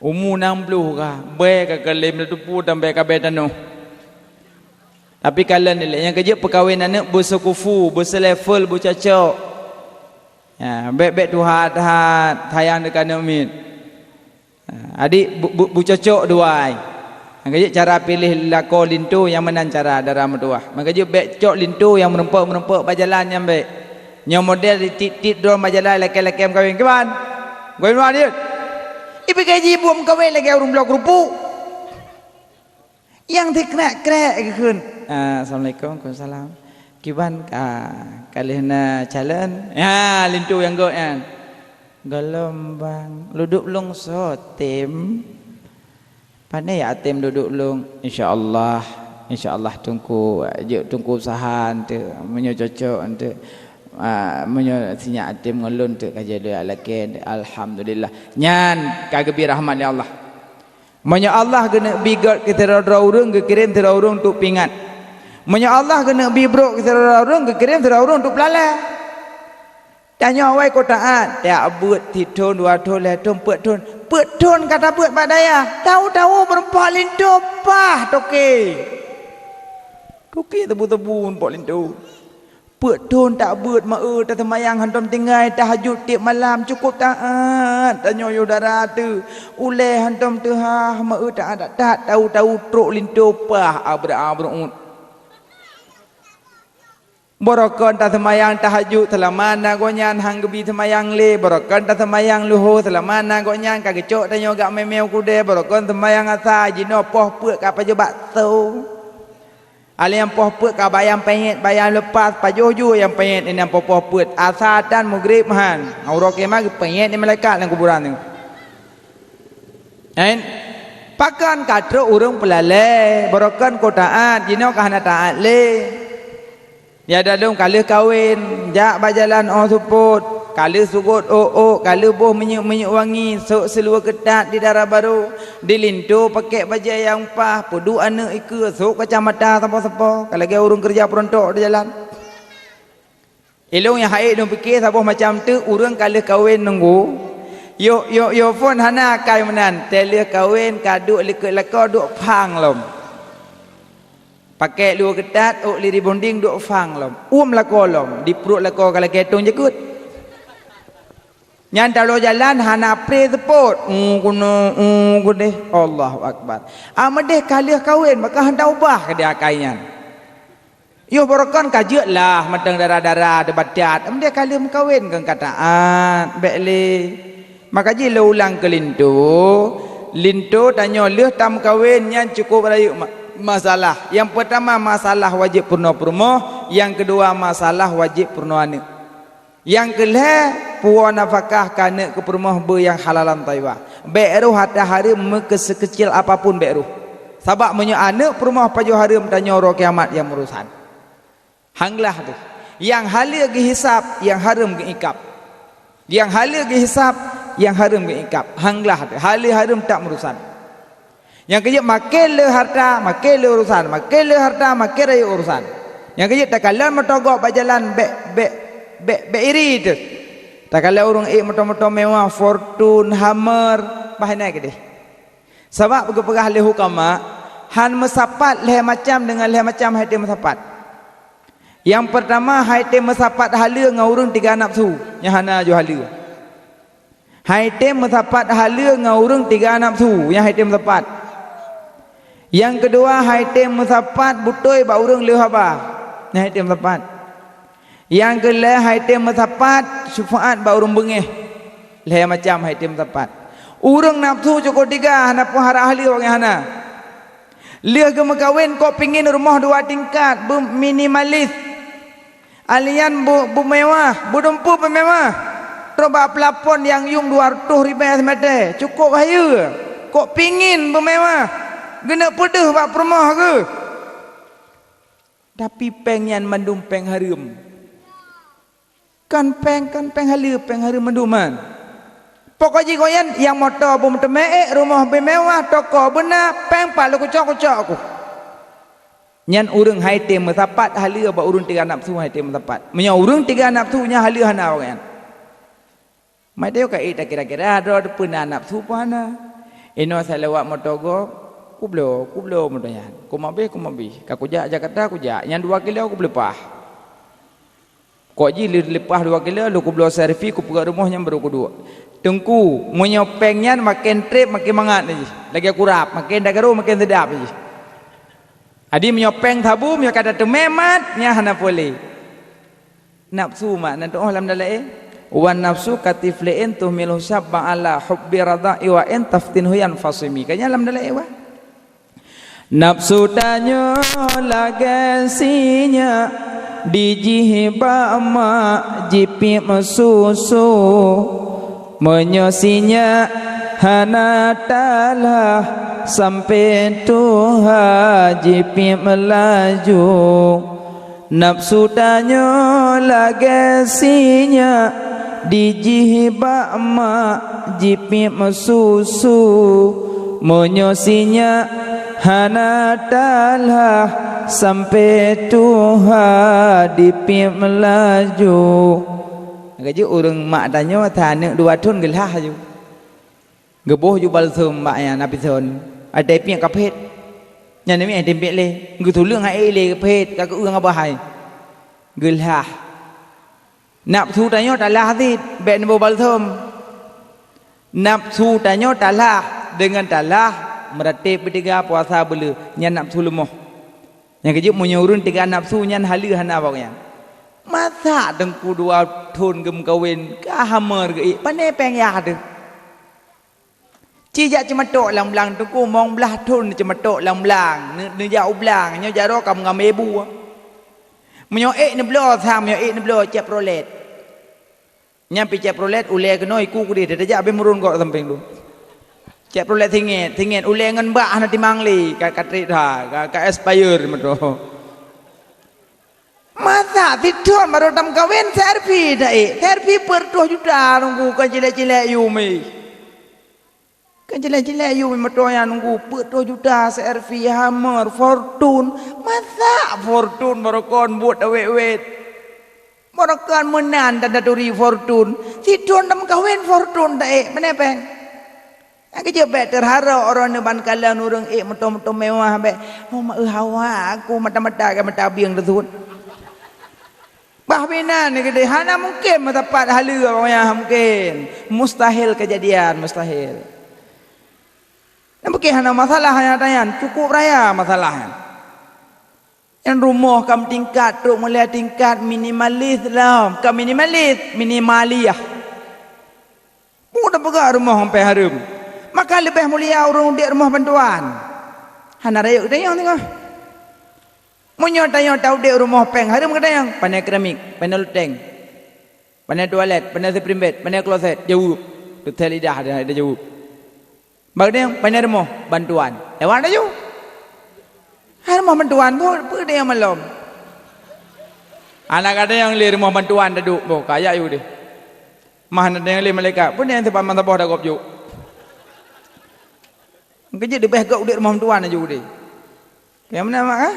Umu nam ploh kah, bèe ka kalém teupeue dan bèe ka bèe tanoh. Tapi kalon ilèe nyang keujeuet peukawen aneuk beuseukufu, beuseulevel, beucocok. Ya, bèk-bèk tuha that, sayang teuh keu aneuk miet. Ha, adik bu-, bu-, beucocok dua ai. Nyang keujeuet cara piléh lakoe linto nyang meunan cara dara meutuwah. Nyang keujeuet bèk cok linto nyang meurumpok-meurumpok bak jalan nyan bèk. Nyoe model tiet-tiet droe bak jalan lakèe-lakèe meukawen. Kiban? Meukawen dua jeuet. Ibi gaji buet meukawen lagèe ureueng bloe keurupuk. Nyang teukrek-krek geukheun. Ah, assalamualaikum, waalaikumsalam. Kiban ka, ka lheueh na calon? Ya, linto nyang gèt nyan. Gohlom bang, dudoe lôn soe tem. Pane ya tem dudoe lôn? Insya Allah, insya Allah teungku, jeuet teungku usaha eunteuk, meunyoe cocok eunteuk. Ah, meunyoe sinyak tem ngon lôn eunteuk ka jadi lakèe, alhamdulillah. Nyan ka geubri rahmat lé Allah. Meunyoe Allah geuneuk bi gèt keu sidroe-droe ureueng, geukirém sidroe ureueng untuk peuingat. Meunyoe Allah geuneuk bi brok keu sidroe-droe ureueng, geukirém sidroe ureueng untuk peulalè. Tanyoe awai ko taát, tajak beuet sithon, dua thon, lhèe thon, peuet thon. Peuet thon ka tabeuet bak dayah, tahu-tahu meurumpok linto paih toke. Toke tebu-tebu meurumpok linto. Peuet thon tabeuet meu-eu, taseumayang hantom tinggai, tahajud tiep malam, cukôp taát. Tanyoe yôh dara teuh, ulèe hantom teuhah, meu-eu taát that-that, tahu-tahu trok linto paih abra-abruet. Barokon taseumayang tahajud seulama na gobnyan han geubi seumayang lé, barokon taseumayang luho seulama na gobnyan ka geucok tanyoe jak mè-mè u keudè, barokon seumayang asa jinoe poh peuet ka pajoh bakso. Alèh nyang poh peuet ka bayang panyèt, bayang leupas, pajoh ju nyang panyèt nyan poh-poh peuet, asa dan meugreb han. Uroe kiamat geupanyèt lé malaikat lam kuburan nyoe. Pakon ka trok ureueng peulalè, barokon ko taát, jinoe ka hana taát lé. Ya dalôn ka lheueh kawen, jak bak jalan óh seupôt, ka lheueh sugôt ôk-ôk, ka lheueh boh minyeuk-minyeuk wangi, sôk seulue keutat di dara barô, di linto pakèk bajèe nyang paih, peuduek aneuk ikeue, sôk kacamata sapo-sapo, ka lagèe ureueng keureuja peuruntôk di jalan. Ilôn nyang hase lôn pike saboh macam teuk ureueng ka lheueh kawen nunggu. Yôh, yôh, yôh phôn hana akai meunan, teuh lheueh kawen ka duek likot lakoe duek phang lom. Pakèk luweue keutat, ôk li ribonding duek phang lom. Uem lakoe lom, di pruet lakoe ka lagèe tông jakeuet. Nyan taloe jalan hana pré seupôt. U keunoe, u keudeh. Allahu Akbar. Ah, meudeh ka lheueh kawen, maka hana ubah keudeh akai nyan. Yoh barokon ka jeuet lah mantong dara-dara teubatat. Meudeh ka lheueh meukawen kon ka taát, bèk lé. Maka jih lôn ulang keu linto, linto tanyoe lheueh tameukawen nyan cukôp rayeuk ma-, masalah. Nyang peurtama masalah wajéb peurunoe peurumoh, nyang keudua masalah wajéb peurunoe aneuk. Nyang keulhèe, puwoe nafakah keu aneuk keu peurumoh beu nyang halalan thayyibah. Bèk roh atra hareuem meukeuseukeucil apapun bèk roh. Sabab meunyoe aneuk peurumoh pajoh hareuem tanyoe uroe kiamat nyang meurusan. Han glah teuh. Nyang haleue geuhisab, nyang hareuem geuikab. Nyang haleue geuhisab, nyang hareuem geuikab. Han glah teuh. Haleue hareuem tak meurusan. Nyang keujeuet makin le harta, makin le urusan, makin le harta, makin rayeuk urusan. Nyang keujeuet takalon meutogob bak jalan bèk, bèk, bèk, bèk iri teuh. Takalon ureueng ék moto-moto mewah, Fortuner, Hummer, bah inan keudeh. Sabab geupeugah lé hukama, han meusapat lhèe macam deungon lhèe macam han item meusapat. Nyang peurtama han item meusapat haleue ngon ureueng tiga nafsu, nyang hana ju haleue. Han item meusapat haleue ngon ureueng tiga nafsu, nyan han item meusapat. Nyang keudua han item meusapat beutôi bak ureueng lheueh haba, nyan han item meusapat. Nyang keulhèe han item meusapat syeufaat bak ureueng beungèh, lhèe macam han item meusapat. Ureueng nafsu cukôp tiga, hana peuharap haleue awaknyan hana. Lheueh geumeukawen kok pingin rumoh dua tingkat, beuminimalis. Alian bu-, beumewah, beudumpu beumewah. Trok bak plafon nyang yuem dua reutôh ribèe simeutè, cukôp hayeue. Kok pingin beumewah, geuneuk peudeuh bak peurumoh geuh. Tapi pèng nyan mandum pèng hareuem. Kon pèng, kon pèng haleue, pèng hareuem mandum nyan. Pokok jih gobnyan nyang moto beumeuteumé ék, rumoh beumewah, toko beuna, pèng pat lôn kucok-kucok keuh. Nyan ureueng han item meusapat haleue bak ureueng tiga nafsu han item meusapat. Meunyoe ureueng tiga nafsu nyan haleue hana awaknyan. Meuteuka ék takira-kira droe teupeue na nafsu peue hana. Inoe salawat moto gob, kubloe, kubloe moto nyan. Kumabeh, kumabeh. Ka kujak Jakarta, kujak. Nyang dua kilo kubleupah. Kok jih lheueh leupah dua kilo, lheueh kubloe servis, kupeugöt rumoh nyan baru kuduek. Teungku, meunyoe péng nyan maken trép, maken mangat jih. Lagèe kurab, maken tagaro, maken seudap jih. Jadi meunyoe péng sabu, meunyoe ka tateumé mat, nyan hana puléh. Nafsu mak, na tu'oh lam dalam, eh? "Wan nafsu katiflin tuhmilu syabba ala hubbi radha'i wa in taftinhu yanfasimi." Ka nyan lam dalam, eh, wah? Nafsu tanyoe lagèe sinyak, dijih bak mak jipiep susu. Meunyoe sinyak hana talah, sampoe tuha jipiep laju. Nafsu tanyoe lagèe sinyak, dijih bak mak jipiep susu. Meunyoe sinyak hana talah, sampoe tuha jipiep laju. Ka jeuet ureueng mak tanyoe, aneuk dua thon geulah laju. Geuboh ju balsam bak nyan, na pison. Até piep ka phét. Nyan mi até piep lé. Geutuleueng até lé phét, ka geueu ngon bahai. Geulah. Nafsu tanyoe talah cit, bèk neuboh balsam. Nafsu tanyoe talah, deungon talah, meuratéb beutiga, puasa beuleu, nyan nafsu leumoh. Nyang keujeuet meunyoe ureueng teuga nafsu nyan haleue hana bak nyan. Masa teungku dua thon geumeukawen, ka hamor geuék, pané péng yah teuh. Ci jak ceumatok lam blang teungku, mong blaih thon ceumatok lam blang, neu-, neujak u blang, nyoe jaroe ka meungamé bu. Meunyoe ék neubloe sang, meunyoe ék neubloe Chevrolet. Nyan pi Chevrolet ulèe keunoe iku keudeh, tajak habéh meuron gok sampéng tu. Chevrolet singét, singét ulèe ngon bak hana timang lé, ka, ka trép that, ka, ka expire meutuah. Masa sithon baru tameukawen, servis taék, servis peuet reutôh juta nunggu, kon cilék-cilék yum ih. Kon cilék-cilék yum ih, moto nyan nunggu peuet reutôh juta, servis Hummer, Fortuner. Masa Fortuner baru kon buet awet-awet. Baru kon meunan dan taturi Fortuner. Sithon tameukawen Fortuner taék, pané péng. Nyang keujeuet bèk teuharap uroe nyoe ban kalon ureueng ék moto-moto mewah bèk. Oh, ma-, eu, hawa aku mata-mata ka mata bieng teusut. Bah binan ni keudeh, hana mungken meusapat haleue awak nyan, hana mungken. Mustahil keujadian, mustahil. Nyan bukon hana masalah nyan, cukup raya masalah nyan. Nyan rumoh ka meutingkat, trok mulai tingkat minimalis lom, ka minimalis, minimaliah. Peue tapeugah rumoh sampai hareuem? Maka leubeh mulia ureueng udép rumoh bantuan. Hana rayeuk geutanyoe singoh. Meunyoe tanyoe taudép rumoh péng, hareuem geutanyoe, pane keramik, pane loteng, pane toilet, pane spring bed, pane kloset, jaweueb. Teutée lidah dah, dah jaweueb. Bak geutanyoe, pane rumoh bantuan. Lewat laju. Hai rumoh bantuan, peue, peue geutanyoe malom? Aneuk geutanyoe lé rumoh bantuan taduek, boh, kaya yue deh. Mah na tanyong lé malaikat, "Peue nyang teupat meusaboh dagob jok?" Keujeuet leubeh gét udép rumoh meutuan laju udép. Nyang meunan mak, ah?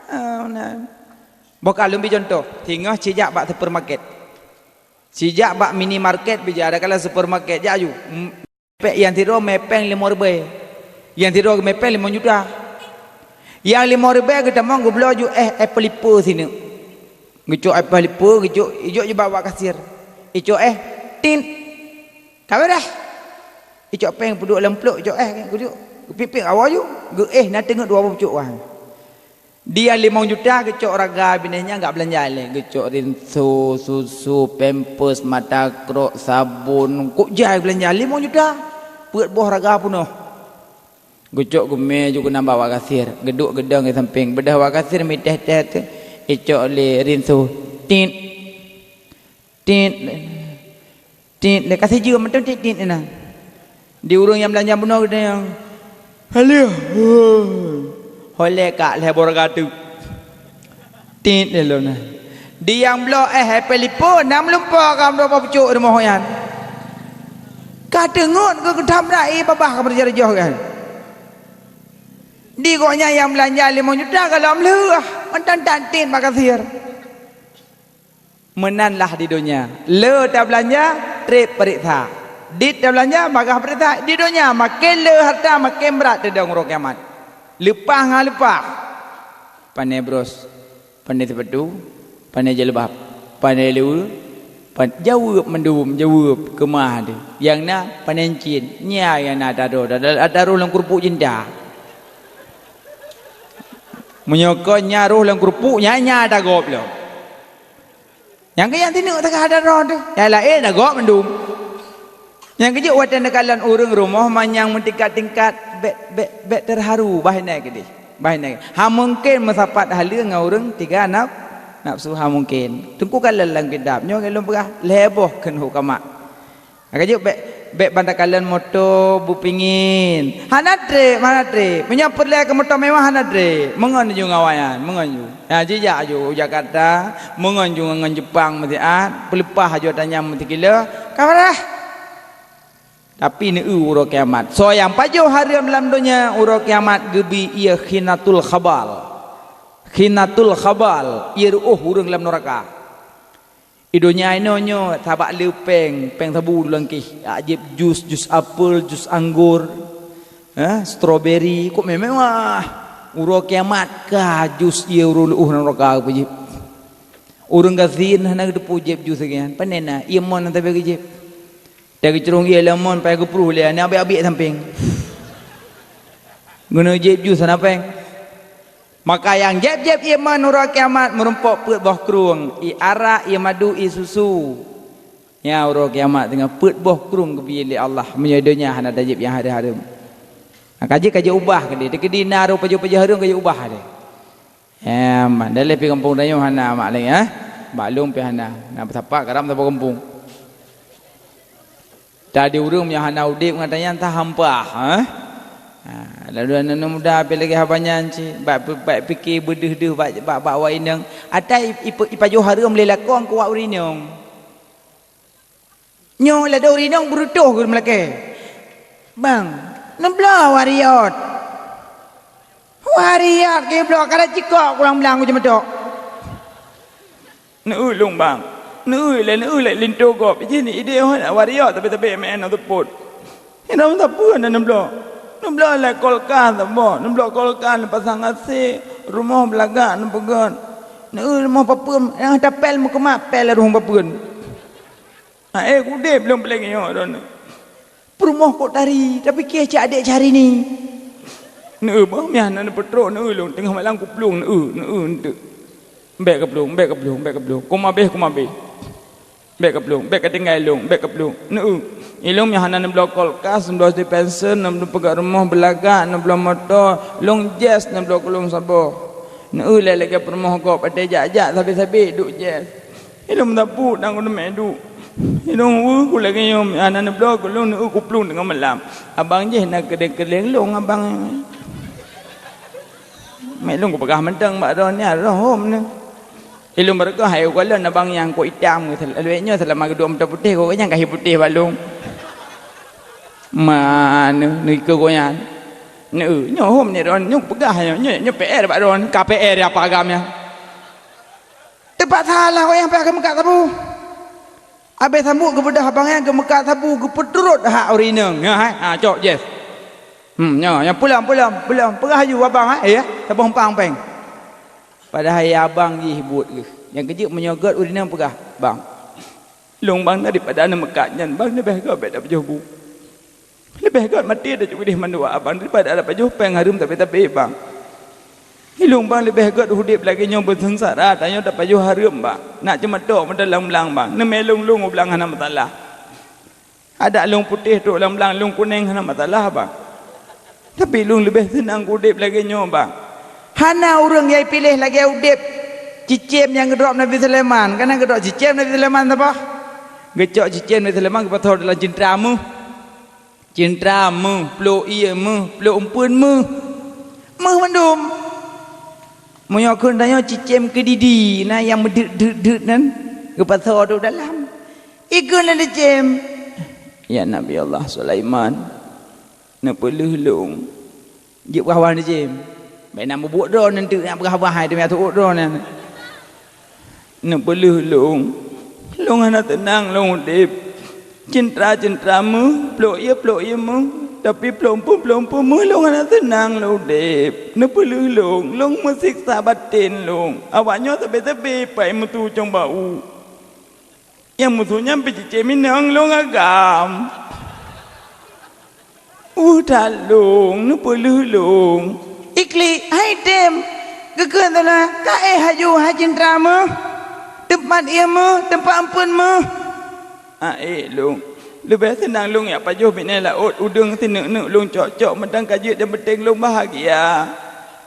Ah, meunan. Boh ka lôn bri contoh, singoh sijak bak supermarket. Sijak bak minimarket bija, ada kala supermarket, jak laju. Em, Pék nyang sidroe mé péng limong ribèe. Nyang sidroe geumé péng limong juta. Nyang limong ribèe geutamong geubloe ju éh apple ipe sineuk. Geucok apple ipe, geucok, ijok jibak bak kasir. Icok éh, tin. Ka beureh. Icok péng peuduek lam plôk, icok éh, geuduek. Geupiek-piek awai ju. Geuéh na teungeut dua boh pucôk wah. Di nyang limong juta geucok raga binéh nyan gak beulanja lé, geucok rinso, susu, pampers, mata krok, sabon, kok jai beulanja limong juta. Peuet boh raga peunoh. Geucok geumé ju keunan bak wak kasir, geuduek geudong di sampéng. Beudôh wak kasir mitéh-téh teuh, icok lé rinso. Tit. Tit. Tit, lé ka sijeuem mantong tit-tit inan. Di ureueng nyang beulanja bunoe geutanyoe. Haleue. Ho lé ka lhèe boh raga teuk. Tit lé lom na. Di nyang bloe éh apple ipe, na meulumpoe ka dua boh pucôk rumoh nyan. Ka teungeut geutam rai babah ka meureujah-reujah kan. Di gobnyan nyang beulanja limong juta ka lom lheueh, mantong tit bak kasir. Meunan lah di donya. Le tabeulanja, trép peuriksa. Dit tabeulanja bagaih peurintah, di donya maken le hareuta maken brat teudong uroe kiamat. Leupah ngon leupah. Pane bros, pane seupatu, pane jilbab, pane leue, pan-, jaweueb mandum, jaweueb keumah teuh. Nyang na pane cin, nyan nyang na taroh, taroh lam keurupuk cinta. Meunyoe kon nyan roh lam keurupuk, nyan, nyan tagob lom. Nyang keu nyang tineuk teuka taroh teuh, nyang laén tagob mandum. Nyang keujeuet watée neukalon ureuëng rumoh manyang meutingkat-tingkat, bék, bék, bék teuharu, bah inan keudeh. Bah inan. Hana mungken meusapat haleue ngon ureuëng tiga naf-, nafeusu, hana mungken. Teungku kalon lam kitab, nyoe lôn peugah lhée boh kheun hukama. Ka jeuet bék, bék ban takalon moto beupingin. Hana treb, hana treb. Meunyoe peureulée keu moto mewah hana treb. Meungon ju ngon awaknyan, meungon ju. Nyan jijak aju u Jakarta, meungon ju ngon Jepang meusiat, peuleupah aju tanyam meusikilo, ka parah. Tapi neu-eu uroe kiamat. Soe nyang pajoh hareuem lam donya, uroe kiamat geubri ié khinatul khabal. Khinatul khabal, ié reuôh ureuëng lam neuraka. I donya inoe nyoe sabak le péng, péng sabu lam kih, jak jieb jus, jus apel, jus anggur, eh, strawberry, kok mewah-mewah. Uroe kiamat ka jus ié ureuëng leuôh neuraka geupeujéb. Ureuëng gasien hana geuteupeue jieb jus lagée nyan. Pane na, ié mon nyang sabe geujieb. Teuka geucurong ié lam mon, pai geupruh lé aneuk abiek-abiek sampéng. Geuneuk jieb jus hana péng. Maka nyang jieb-jieb ié mon uroe kiamat meurumpok peuet boh krueng, ié arak, ié madu, ié susu. Nyan uroe kiamat teungoh peuet boh krueng geubri lé Allah, meunyoe donya hana tajieb nyang hareuem-hareuem. Nah, ka jeuet, ka jeuet ubah keudeh. Teukeudi na roh pajoh-pajoh hareuem ka jeuet ubah deh. Em, daleh pih gampông tanyoe hana mak lé, eh? Bak lôn pih hana. Na peusapat karam saboh gampông. Tadi ureuëng nyang hana udeb ngon tanyan tahampa, ha? Ha, lalu aneuk muda pih lagée haba nyan cit, bak, bak pike beudeuh-deuh bak, bak, bak awak inong. Ata i, i, ipajoh hareuem lé lakong keu awak ureuëng inong. Nyoe ladôm ureuëng inong beureutôh geuh meulakée. "Bang, neubloe wariot." Wariot geubloe, ka na cikok kulang blang u jeumeudok. Neu-eu lôn bang. Neu-eu lé, neu-eu lé linto gob. Jih ni idéh hana wariot tabe-tabe meu'en na teupot. Inong sapeue na neubloe. Neubloe lé kulkas saboh, neubloe kulkas neupasang AC, rumoh beulagak neupeugét. Neu-eu rumoh papeuen, nyang tapel meukeumah pel rumoh papeuen. Aé udeb lôn peuleng nyoe droeneuh. Peurumoh kok tari, tapi keu cak adék Syahrini. Neu-eu boh meuhan na neupeutrok neu-eu lôn teungoh malam kuplueng neu-eu, neu-eu enteuk. Bék kaplueng, bék kaplueng, bék kaplueng. Kumabéh, kumabéh. Bék kaplueng, bék katinggai lôn, bék kaplueng. Neu-eu. Ilôn meuhan na neubloe kulkas, neubloe dispenser, neubloe peugét rumoh beulagak, neubloe moto, lôn jes neubloe keu lôn saboh. Neu-eu lé lagée peurumoh gob até jak-jak sabe-sabe duek jes. Ilôn meusapeue dan keuneuk meuduek. Ilôn weueh ku lagée nyoe, hana neubloe keu lôn neu-eu kuplueng teungoh malam. Abang jih na keudeng-keudeng lôn abang. Mek lôn kupeugah mantong bak droeneuh, roh hom neu. Ilôn beureugoh hai ukalon abang nyang kok itam, lawét nyoe seulama geuduek meuto putéh, kok nyang ka hi putéh bak lôn. Ma neu, neu ikeue gobnyan. Neu, nyoe hom ni droeneuh, nyoe kupeugah nyoe, nyoe, nyoe P R bak droeneuh, ka P R apa agam nyan. Teupaksa lah awak nyan payah geumeukat sabu. Abéh sambot geubeudôh abang nyan geumeukat sabu geupeuturot hak ureueng inong. Nyoe hai, ha, cok jes. Hmm, nyoe, nyoe pulang, pulang, pulang. Peugah aju abang, eh, ya, saboh umpang péng. Padahai abang jih buet geuh. Nyang keujeuet meunyoe gét ureueng inong peugah, "Bang, lôn bang daripada aneuk meukat nyan, bang leubeh gét bék tapajoh bu." Leubeh gét maté tacut keudeh mandua abang daripada tapajoh péng hareuem tabe-tabe bang. Ilôn bang leubeh gét udeb lagée nyoe beuseungsara tanyoe tapajoh hareuem bang. Nak ceumato meudalam blang bang. Neumé lôn-lôn u blang hana masalah. Adak lôn putéh trok lam blang lôn kunéng hana masalah bang. Tapi lôn leubeh seunang udeb lagée nyoe bang. Hana ureueng nyang piléh lagée udeb cicém nyang geudrob Nabi Sulaiman. Kana geudrob cicém Nabi Sulaiman saboh. Geucok cicém Nabi Sulaiman geupasoe dalam cintra meuh. Cintra meuh, plôk ié meuh, plôk umpeuen meuh. Meuh mandum. Meunyoe kheun tanyoe cicém keudidi, na nyang meudeuet-deuet nan, geupasoe u dalam. Ikheun lé cicém, "Ya Nabi Allah Sulaiman, neupeuleueh lôn." Jeuet peugah bang cicém. Bék na mubuet droe nan teuk nak peugah bang hai teuma teuôt droe nan. "Neupeuleueh lôn. Lôn hana teunang lôn udeb. Cintra-cintra meuh, plôk ié-plôk ié meuh, tapi plôk eumpeuen-plôk eumpeuen meuh lôn hana seunang lôn udeb. Neupeuleueh lôn, lôn meusiksa batén lôn. Awaknyoe sabe-sabe pai meutucông bak u. Nyang meusu nyan pih cicém inong lôn agam. Uh that lôn, neupeuleueh lôn. Iklik, hai tem. Geukheun teulah, ka éh haju hai cintra meuh. Teumpat ié meuh, teumpat eumpeuen meuh. Aék lôn. Leubeh seunang lôn jak pajoh binéh laôt, udeueng sineuk-neuk lôn cok-cok, mantong ka jeuet nyang peunteng lôn bahagia.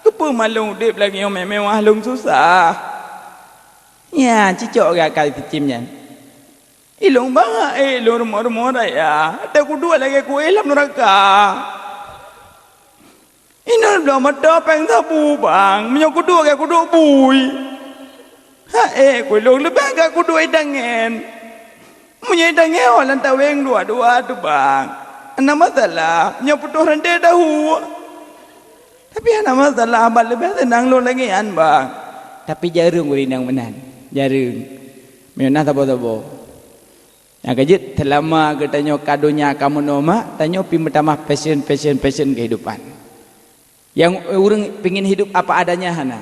Keupeue ma lôn udeb lagée nyang mewah lôn susah? Nyan, cicok geuh akai sicém nyan. Ilôn bangai, ilôn rumoh-rumoh raya, teukuduek lagée kueh lam neuraka. Inong bloe meuto péng sabu bang, meunyoe kuduek gét kuduek bui. Haé, kulôn leubeh gét kuduek idangén. Meunyoe idangén lam taweng dua-dua tu bang, hana masalah, meunyoe putôh rante dahu. Tapi hana masalah, ban leubeh seunang lôn lagée nyan bang. Tapi jareueng ureuëng nyang meunan, jareueng. Meunyoe na saboh-saboh. Nyang keujeuet, seulama geutanyoe ka donya ka meunoe mak, tanyoe pih meutamah passion, passion, passion kehidupan. Nyang ureuëng pingin hidup apa adanya hana.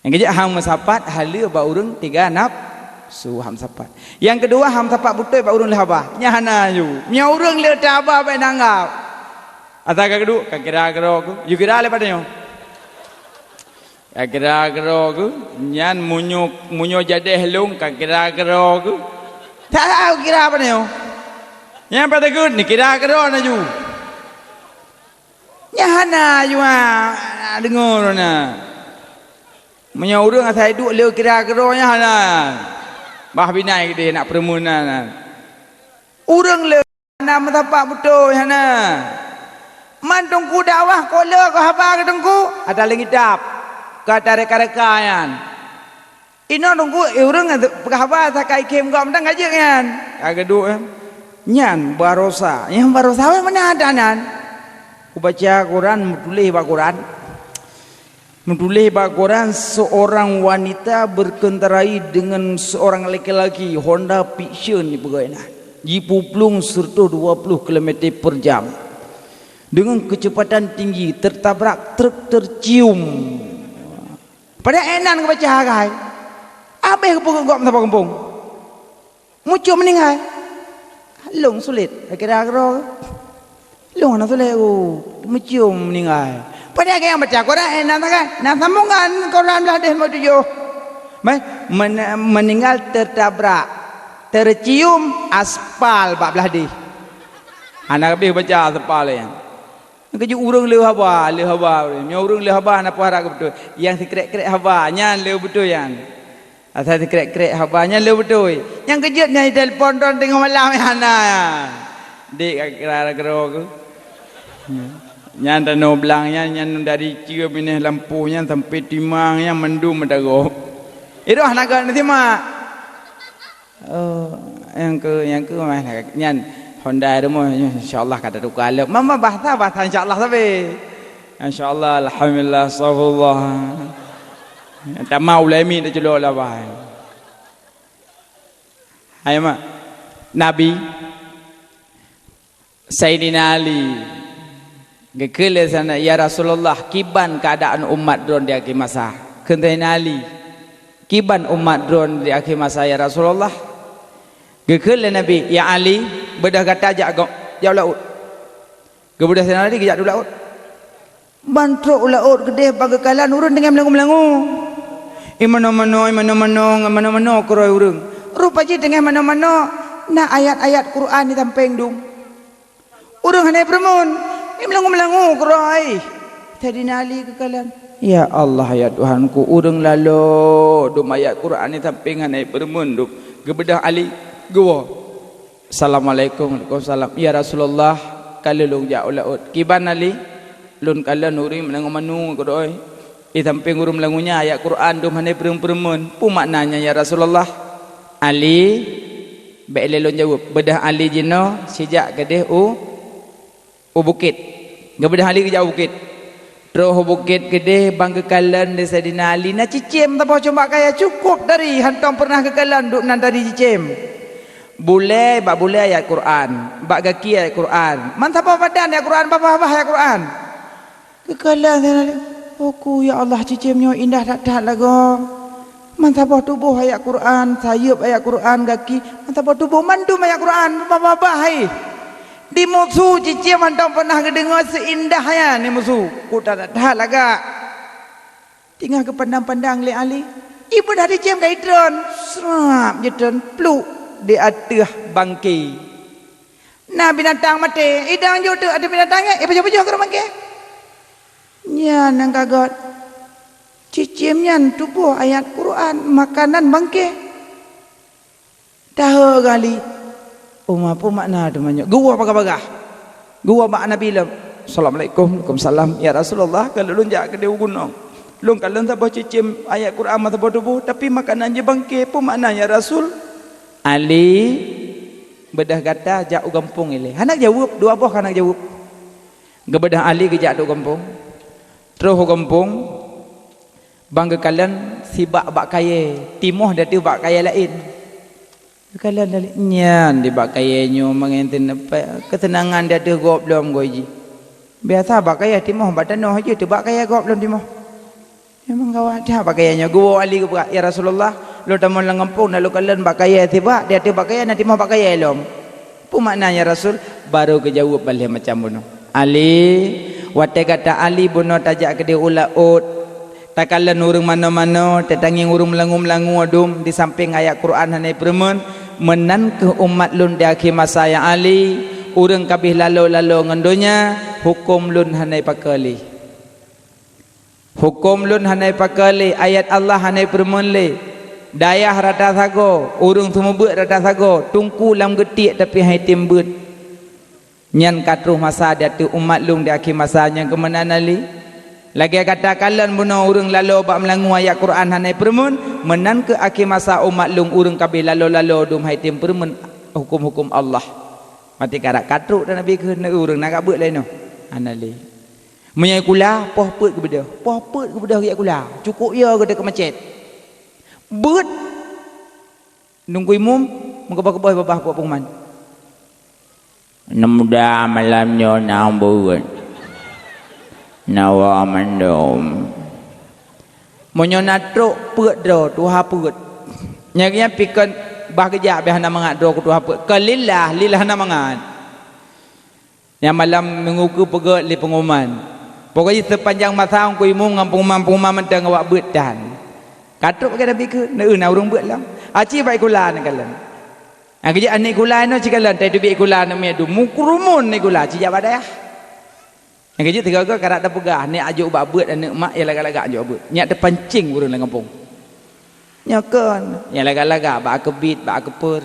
Nyang keujeuet, ham meusapat haleue bak ureuëng tiga nafsu, ham sapat. Nyang keudua, ham sapat beutôi bak ureuëng lheueh haba. Nyan hana ju. Meunyoe ureuëng lheueh teuhaba bék nanggab. Asai ka keuduek, ka kira keudroe ku. Ju kira lé padub nyoe. Ka kira keudroe ku, nyan meunyoe, meunyoe jadéh lôn ka kira keudroe ku. Tahu kira apa nyoe? Nyan pat takheun ni kira keudroe na ju. Nyan hana ju, ah, deungoe na. Meunyoe ureuëng asai duek lé kira keudroe nyan hana. Bah binai deh nak peureumeun na. Ureuëng lé Hana meusapat beutôi, hana. Man teungku dakwah, kok le keu haba keu teungku? Ata leueng kitab, ka tareka-reka nyan. Inoe teungku, eh, ureuëng peugah haba sakai khem gob mantong ka jeuet nyan. Ka geuduek, eh. Nyan barosa. Nyang barosa wéh meunan ata nan. Kubaca Quran, meutuléh bak Quran. Meutuléh bak koran, seorang wanita berkendarai dengan seorang laki-laki, Honda Vision jipeugah na. Jipuplueng seratus dua puluh kilometer per jam. Dengan kecepatan tinggi, tertabrak truk tercium. Padahai ék nan geubaca hagai. Abéh geupeugot gob meusapat gampông. Mucom meuninggai. Lôn sulet, kira keudroe. Lôn hana sulet, oh, mucom meuninggai. Padahai nyang baca Quran, eh, na sagai, na sambungan Quran blah deh meutujoh. Meh, men-, meninggal tertabrak, tercium aspal bak blah deh. Hana habéh baca aspal nyan. Keujeuet ureuëng le haba, le haba ureuëng. Nyoe ureuëng le haba hana peue harap keu beutôi. Nyang sikrek-krek haba, nyan le beutôi nyan. Asai sikrek-krek haba nyan le beutôi. Nyang keujeuet nyan telepon droe teungoh malam nyan hana. Dek ka kira keudroe ku. Nyan tanoh blang nyan, nyan dari Cue binéh lampôh nyan sampai Timang nyan mandum meudagoe. Iroh hana gét neusimak. Oh, nyang keu, nyang keu mah nyan Honda rumoh, insya Allah ka tatuka lom. Mama bahasa, bahasa insya Allah sabe. Insya Allah, alhamdulillah, astagfirullah. Tama ulai mi taculok lah bah. Hai mak. Nabi Saidina Ali geukheun lé sana, "Ya Rasulullah, kiban keuadaan umat droen di akhé masa?" Kheun Saidina Ali, "Kiban umat droen di akhé masa, ya Rasulullah?" Geukheun lé Nabi, "Ya Ali, beudôh gata jak go-, jak u laôt." Geubeudôh Saidina Ali geujak u laôt. Ban trok u laôt keudeh bak geukalon ureuëng teungoh meulangô-meulangô. Imanoe-manoe, imanoe-manoe, ngon manoe-manoe keurôi ureuëng. Rupa jih teungoh manoe-manoe na ayat-ayat Quran di sampéng dum. Ureuëng hana peureumeun, imeulangô-meulangô keurôi. Saidina Ali geukalon, "Ya Allah, ya Tuhanku, ureuëng lalok dum ayat Quran di sampéng hana peureumeun dum." Geubeudôh Ali, geuwoe. "Assalamualaikum." "Waalaikumsalam." "Ya Rasulullah, ka lheueh lôn jak u laôt." "Kiban Ali?" "Lôn kalon ureuëng meulangô-manoe keudroe. Di sampéng ureuëng meulangô nyan ayat Quran dum hana peureumeun-peureumeun. Peue makna nyan, ya Rasulullah?" "Ali, bék lé lôn jaweueb." Beudôh Ali jinoe sijak keudeh u u bukét. Geubeudôh Ali geujak u bukét. Troh u bukét keudeh ban geukalon lé Saidina Ali na cicém saboh cumbak kaya cukôp dari hantom peureunah geukalon dum nan dari cicém. Bulée bak bulée ayat Quran, bak gaki ayat Quran. Man saboh badan ayat Quran, babah-babah ayat Quran. Geukalon, "Oku, ya Allah, cicém nyoe indah that-that lagoe. Man saboh tuboh ayat Quran, sayeuep ayat Quran, gaki, man saboh tuboh mandum ayat Quran, babah-babah hai." Di musu cicém mantong peunah geudeungoe seuindah nyan di musu. Ku that-that lagak. Teungoh geupandang-pandang lé Ali, ié peunah cicém ka itron, srap jitron pluk di ateueh bangke. Na binatang maté, idang jok teuk ateueh binatang nyan, ié pajoh-pajoh keudroe bangke. Nyan nyang ka göt. Cicém nyan tuboh ayat Quran, makanan bangke. Tahe gali. Uma, peue makna teuma nyoe? Geuwoe bagah-bagah. Geuwoe bak Nabi lom. "Assalamualaikum." "Waalaikumsalam." "Ya Rasulullah, ka lôn jak keudéh u gunong. Lôn kalon saboh cicém ayat Quran meusaboh tuboh, tapi makanan jih bangke. Peue makna, ya Rasul?" "Ali, beudôh gata jak u gampông ilée." Hana geujaweueb, dua boh ka hana geujaweueb. Geubeudôh Ali geujak u gampông. Troh u gampông, ban geukalon sibak bak kayée, timoh di ateueh bak kayée laén. Geukalon dari nyan di bak kayée nyoe mangen teuneupée, keuseunangan di ateueh gob lom goe jih. Biasa bak kayée timoh bak tanoh jih, teuh bak kayée gob lom timoh. Memang gawat that bak kayée nyoe. Geuwoe Ali geupeugah, "Ya Rasulullah, lôn tamong lam gampông na lôn kalon bak kayée sibak, di ateueh bak kayée na timoh bak kayée lom." "Peue makna, ya Rasul?" Barô geujaweueb bak lhée macam bunoe. Ali, watée gata Ali bunoe tajak keudéh u laôt, takalon ureuëng manoe-manoe, tatangieng ureuëng meulangô-meulangô dum di sampéng ayat Quran hana ipeureumeuen, meunan kheueh umat lôn di akhé masa, ya Ali, ureuëng ka abéh lalo-lalo ngon donya, huköm lôn hana ipakoe lé. Huköm lôn hana ipakoe lé, ayat Allah hana ipeureumeuen lé. Dayah rata sagoe, ureuëng seumeubeuet rata sagoe, teungku lam geutiek tapi han item beuet. Nyan ka troh masa di ateueh umat lôn di akhé masa nyang keumeunan Ali. Lagée gata kalon bunoe ureuëng lalo bak meulangô ayat Quran hana ipeureumeuen, meunan kheueh akhé masa umat lôn ureuëng ka abéh lalo-lalo dum han item peureumeuen huköm-huköm Allah. Maté karab ka trok dan Nabi kheun, ureuëng na ka beuet laén nyoe. Hana lé. Meunyoe kula, poh peuet geubeudôh. Poh peuet geubeudôh geuyak kula. Cukôp yo geude keumacet. Beuet. Nunggu imum, meukeubah-keubah babah buet pengumuman. Neumuda malam nyoe na beuet. Na wa mandum. Meunyoe na trok peuet droe, tuha peuet. Nyang nyan pikon bah geujak beh hana mangat droe ku tuha peuet. Keu lillah, lillah hana mangat. Nyang malam minggu keu peugét lé pengumuman. Pokok jih seupanjang masa Teungku Imum ngon pengumuman-pengumuman mantong awak beuet tan. Ka trok bagi Nabi keu, na ureuëng beuet lom. Aci bak ikula neukalon. Nyang keujeuet aneuk ikula inoe cikalon, tai teubiet ikula aneuk miet du. Meukeureumun ikula, cijak bak dayah. Nyang keujeuet tiga-tiga karat tapeugah, ni ajok bak beuet aneuk mak ya lagak-lagak ajok beuet. Nyak teupancing ureuëng lam gampông. Nyoe kon, ya lagak-lagak bak keubit, bak keupeur.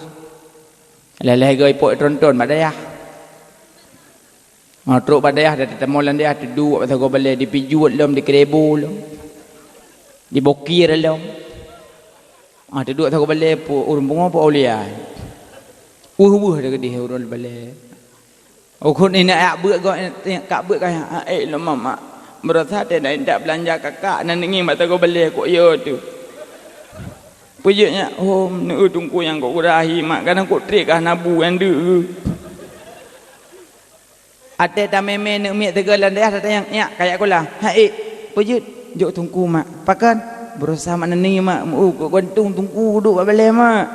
Lheueh-lheueh goe ipok tronton bak dayah. Ngon trok bak dayah, dan teutamong lam dayah, teuduek bak sagoe balée, dipijuet lom, dikeurebo lom, dibokir lom. Ah, teuduek sagoe balée, pu-, ureuëng pungo pu aulia. Weueh-weueh teukeudeh ureuëng balée. Ukhon inong jak beuet goe, jak beuet ka, "Eh, lôn mamak, beurasa teuh na intat beulanja kakak, na neungieng bak sagoe balée kok yo teuh." Peujeuet nyak, "Oh, neu teungku nyang kok geurahi mak, kadang kok trek ka hana bu nyang deuh." Até tamé-mé neuk miet teugah lam dayah tatanyong, "Nyak, kajak kula?" "Hai, peujeuet?" "Jok teungku mak." "Pakon?" "Beurasa mak neungieng mak, meu kok gantung teungku duek bak balée mak."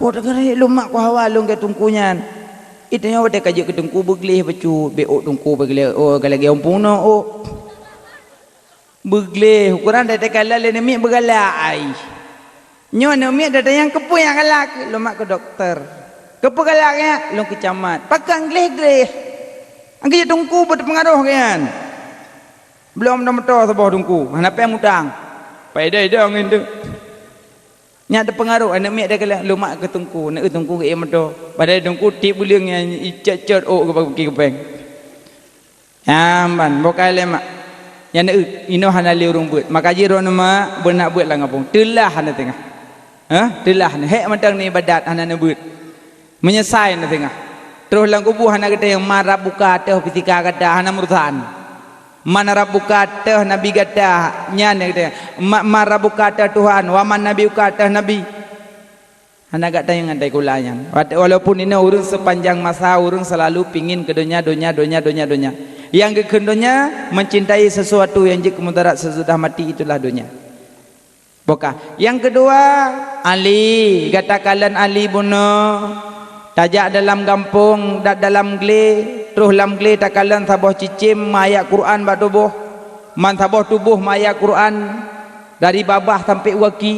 "Kok teugeurek lôn mak, kok hawa lôn keu teungku nyan." Iteunyoe watée ka jeuet keu teungku beugleh bacut, bek ôk teungku beugleh, oh, ka lagée umpung noe ôk. Beugleh, ukoran teuka lé neuk miet beugalak ai. Nyoe neuk miet teuka nyang keupeue nyang galak, lôn mak keu dokto. Keupeue galak nyan? Lôn keu camat. Pakon gleh-gleh. Angki teungku beuteupeungaroh keu nyan. Blom na moto saboh teungku, hana péng utang. Pai dai dong nyan tu. Nyak teupeungaroh aneuk miet teuka lé lôn mak keu teungku, neuk teungku geuék moto. Padahai teungku tieb buleuen nyan icet-cet ôk geuba-, geuki geupéng. Nyan ban, boh kai lé mak. Nyan neuk inoe hana lé ureuëng beuet. Maka jih droeneuh mak beunak beuet lam gampông. Teulah hana teungoh. Hah? Teulah hana. Hék mantong ni ibadat hana neubeuet. Meunyeusai na teungoh. Troh lam kubu hana geutanyong man rabbuka ateueh fisika gata hana meurusan. Man rabbuka ateueh nabi gata nyan geutanyong. Ma-, man rabbuka ateueh Tuhan, wa man nabiyuka ateueh nabi. Hana gata nyang ngadai kula nyan. Wat-, walaupun inoe ureuëng sepanjang masa ureuëng selalu pingin keu donya, donya, donya, donya, donya. Nyang geukheun donya mencintai sesuatu nyang jeuet keu mudarat sesudah mati, itulah donya. Bukah. Nyang keudua, Ali, gata kalon Ali bunoe. Tajak dalam gampông, dat dalam glé, troh lam glé takalon saboh cicém meuayat Quran bak tuboh. Man saboh tuboh meuayat Quran dari babah sampai u gaki,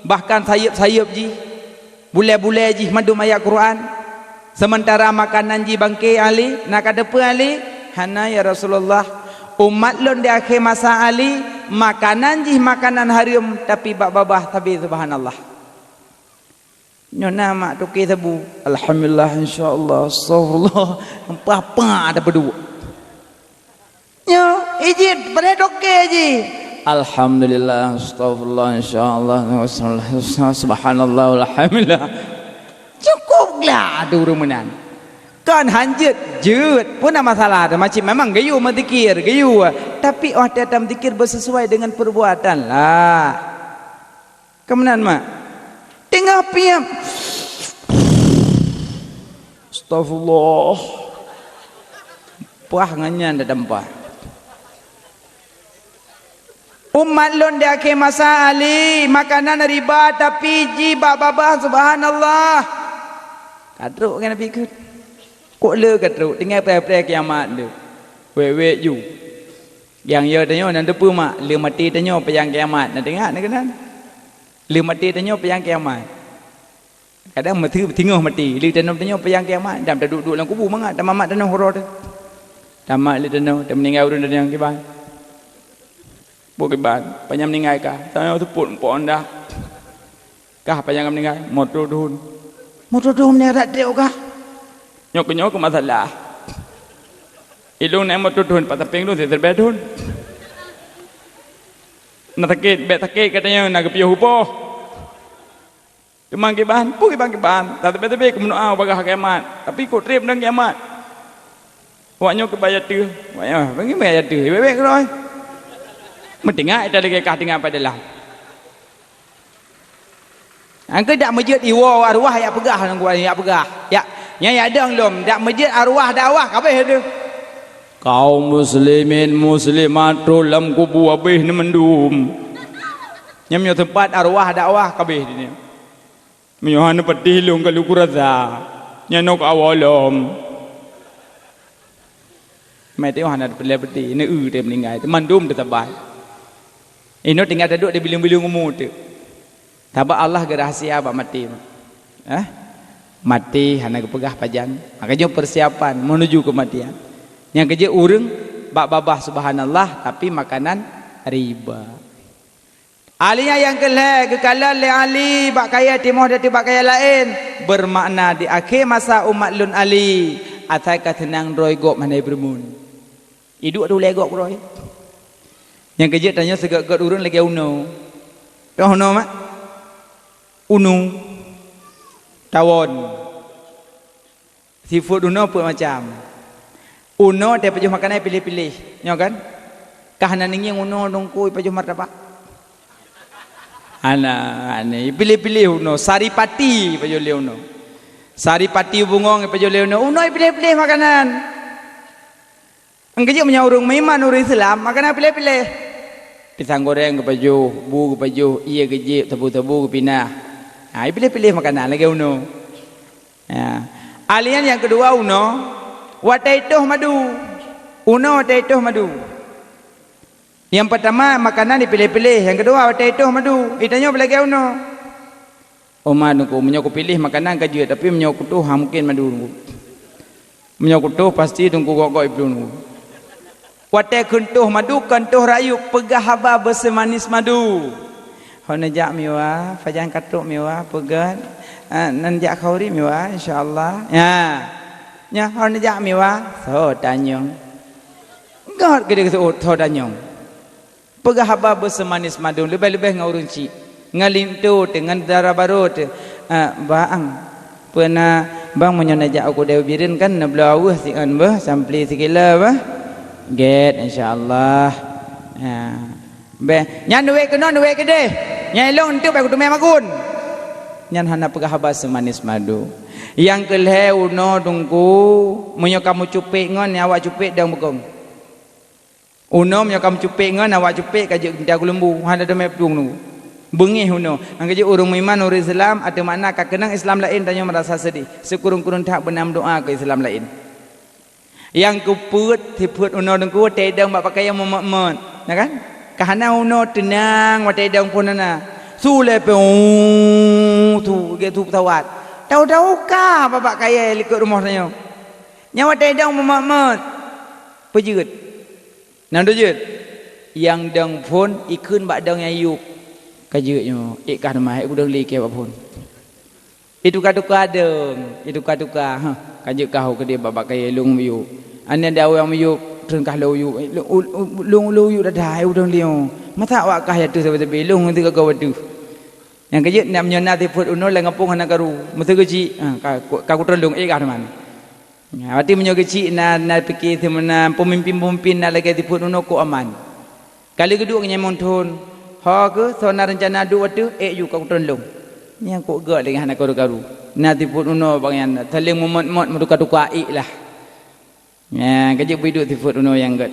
bahkan sayeuep-sayeuep jih. Bulée-bulée jih mandum ayat Quran, seumeuntara makanan jih bangke Ali. Na ka teupeu Ali? Hana, ya Rasulullah. Umat lôn di akhé masa Ali, makanan jih makanan hareuem, tapi bak babah sabe subhanallah. Nyoe na mak toke sabu. Alhamdulillah, insya Allah, astagfirullah. Apa-apa ada berdua. Nyoe, ijit, padahai toke jih. Alhamdulillah, astagfirullah, insya Allah, subhanallah, alhamdulillah. Cukup gleh tu ureuëng meunan. Kon hanjeuet, jeuet. Pun na masalah tu. Macam memang geuyue meuzikir, geuyue. Tapi watée tameuzikir beusesuai dengan perbuatan lah. Keumeunang mak. Teungoh piep. Astagfirullah. Pah ngon nyan dah dampah. Umat lôn di akhé masa Ali, makanan riba tapi jih bak babah, subhanallah. Ka trok ngon Nabi kheun. Kok le ka trok, tinggai preh-preh kiamat tu. Wék-wék ju. Nyang yo tanyoe nan teupeu mak, le maté tanyoe payang kiamat. Na teuingat na keunan? Le maté tanyoe payang kiamat. Kadang meuteungoh maté, le tanyoe tanyoe payang kiamat, dan taduek-duek lam kubu mangat, tamamat tanyoe uroe teuh. Tamat le tanyoe, tameuninggai ureuëng tanyoe kiban. Buk kiban, panyang meuninggai kah? Tanyoe seupôt muphom dah. Kah panyang ka meuninggai? Moto thon. Moto thon meuninggai that trok kah? Nyoe keu nyoe keu masalah. Ilôn naik moto thon, pat sampéng lôn sireutôh thon. Na sakét, bék sakét katanya na geupiôh geupoh. Teuma kiban, peue kiban-kiban, tateubiet-teubiet keu meunoe bagah kiamat, tapi kok treb dan kiamat. Awak nyoe keubai ateueh, awak nyoe, bagi bai ateueh, bèk-bèk keudroe. Meutinggai ita lagèe kah tinggai pada lam. Angkeu dak meujeuet iwoe arwah yak peugah lam kuburan, yak peugah. Yak, nyan yak dong lom, dak meujeuet arwah dakwah ka abéh deuh. Kaum muslimin muslimat troh lam kubu abéh nyan mandum. Nyan meunyoe teumpat arwah dakwah ka abéh di nyan. Meunyoe hana patéh lôn ka lheueh kurasa, nyan nyoe keu awai lom. Meuteumèe hana teupeureulèe patéh, neu-eu teuh meuninggai, mandum teusabai. Inoe tinggai taduek di bileueng-bileueng umu teuh. Sabab Allah geurahsia bak maté. Eh? Maté hana geupeugah pajan. Maka nyoe persiapan menuju kematian. Nyang keujeuet ureueng bak babah subhanallah, tapi makanan riba. Ahli nyan nyang keu lhèe geukalon lé Ali bak kayèe timoh di ateueh bak kayèe laén, beumakna di akhé masa umat lôn Ali, asai ka seunang droe gob hana jipeureumeun. Iduek di ulèe gob droe. Nyang keujeuet tanyoe sigot-got ureueng lagèe unoe. Teuh unoe mak? Unoe. Tawon. Seafood unoe peuet macam. Unoe teuh pajoh makanan piléh-piléh, nyoe kan? Kah na ngieng unoe teungku pajoh martabak? Hana, hana. Piléh-piléh unoe, saripati pajoh lé unoe. Saripati bungong pajoh lé unoe. Unoe piléh-piléh makanan. Nyang keujeuet meunyoe ureueng meuiman, ureueng Islam, makanan piléh-piléh. Pisang goreng geupajoh, bu geupajoh, ie geujieb, sabu-sabu geupinah. Ha, piléh-piléh makanan lagèe unoe. Ha. Ahli nyan nyang keudua unoe, watèe itoh madu. Unoe watèe itoh madu. Nyang peurtama makanan dipiléh-piléh, nyang keudua watèe itoh madu. Di tanyoe lagèe unoe. Oma teungku, meunyoe kupiléh makanan ka jeuet, tapi meunyoe kutoh hana mungken madu teungku. Meunyoe kutoh pasti teungku gok-gok iblon teungku. Watèe kheun toh madu, kon toh rayeuk, peugah haba beuseumanis madu. Ho neujak Miwa, pajan ka trok Miwa, peugöt, eh, neujak khauri Miwa, insya Allah. Nya. Nya, ho neujak Miwa, soe tanyong. Göt keudeh soe tanyong. Peugah haba beuseumanis madu, leubeh-leubeh ngon ureueng chik, ngon linto teuh, ngon dara barô teuh. Ah, bang, peue na, bang, meunyoe neujak u keudè Bireuen kan neubloe aweueh siat beuh, sampli sikilo beuh. Gèt, insya Allah. Ah. Bèh, nyan duek keunoe, duek keudeh. Nyan ilôn enteuk bèk kuteumèe magun. Nyan hana peugah haba seumanis madu. Nyang keu lhée unoe Teungku, meunyoe kamoe cupék ngon, awak cupék dong beukong. Unoe meunyoe kamoe cupék ngon, awak cupék ka jeuet mita geuleumbu, hana teumé peutung Teungku. Beungéh unoe. Nyang ka jeuet ureuëng meuiman, ureuëng Islam, ateueh makna ka keunong Islam laén, tanyoe meurasa seudeh. Sikureueng-kureueng that beuna meudoá keu Islam laén. Nyang keupeuet, sifeuet unoe Teungku, watée idong bak pakaian meumot-mot, na kan? Ka hana unoe teunang watée idong phon hana. Su lé peuet, uu, su, gét su peusawat. Tahu-tahu ka bak pakaian likot rumoh tanyoe. Nyan watée idong meumot-mot. Peujeuet. Na peujeuet. Nyang dong phon ikheun bak dong nyang yub. Ka jeuet nyoe, ék kah teuma, ék udong lé kée bak phon. Ituka-tuka dong, ituka-tuka. Hah, ka jeuet kah u keudeh bak, bak kayée lôn miyueb. Aneuk dawé nyang miyueb, treun kah lôn yub. Lôn, lôn, lôn, lôn yub dadah, ai udong lé nyoe. Masa awak kah ateueh sabe-sabe, lôn teuga-ga ateueh. Nyang ka jeuet, na meunyoe na sifeuet unoe lam gampông hana karu. Meuseu geuchik, ha, ka, ka kutreun lôn, ék kah teuma. Ha, berarti meunyoe geuchik na, na pike seumeuna peumimpin-peumimpin na lagée sifeuet unoe kok aman. Ka lheueh geuduek ngon nyang meuthon, "Ho kheueh, soe na reuncana duek ateueh, ék ju ka kutreun lôn." Nyang kok gét lagée hana karu-karu. Na sifeuet unoe bak nyan, saléng meumot-mot, meutuka-tuka ék lah. Nyan, ka jeuet beuduek sifeuet unoe nyang gét.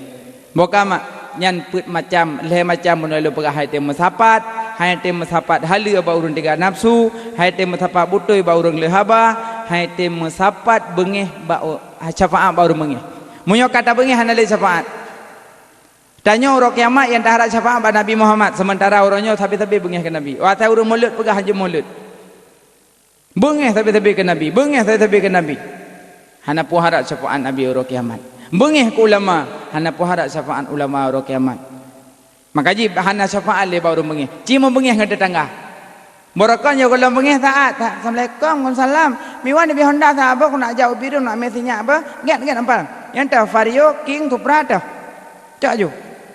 Boh ka mak, nyan peuet macam, lhée macam bunoe lôn peugah, hai tém meusapat, hai tém meusapat haleue bak ureuëng teuga nafeusu, hai tém meusapat beutôi bak ureuëng le haba, hai tém meusapat beungéh bak u-, syafaat bak ureuëng beungéh. Meunyoe ka tabeungéh hana lé syafaat. Tanyoe uroe kiamat nyang taharab syafaat bak Nabi Muhammad, seumeuntara uroe nyoe sabe-sabe beungéh keu Nabi. Watée ureuëng mulod peugah hanjeuet mulod. Beungéh sabe-sabe keu Nabi, beungéh sabe-sabe keu Nabi. Hana peue harab syafaat Nabi uroe kiamat. Beungéh keu ulama, hana peue harab syafaat ulama uroe kiamat. Maka jih hana syafaat lé bak ureuëng beungéh. Ci meubeungéh ngon teutangga. Barokon nyoe gohlom beungéh saát, "Assalamualaikum, waalaikumsalam. Miwa neubi Honda saboh, keuneuk jak u Bireuen, keuneuk mé sinyak beuh. Gét, gét ampal. Nyang teuh Vario, King, Supra teuh. Cok ju.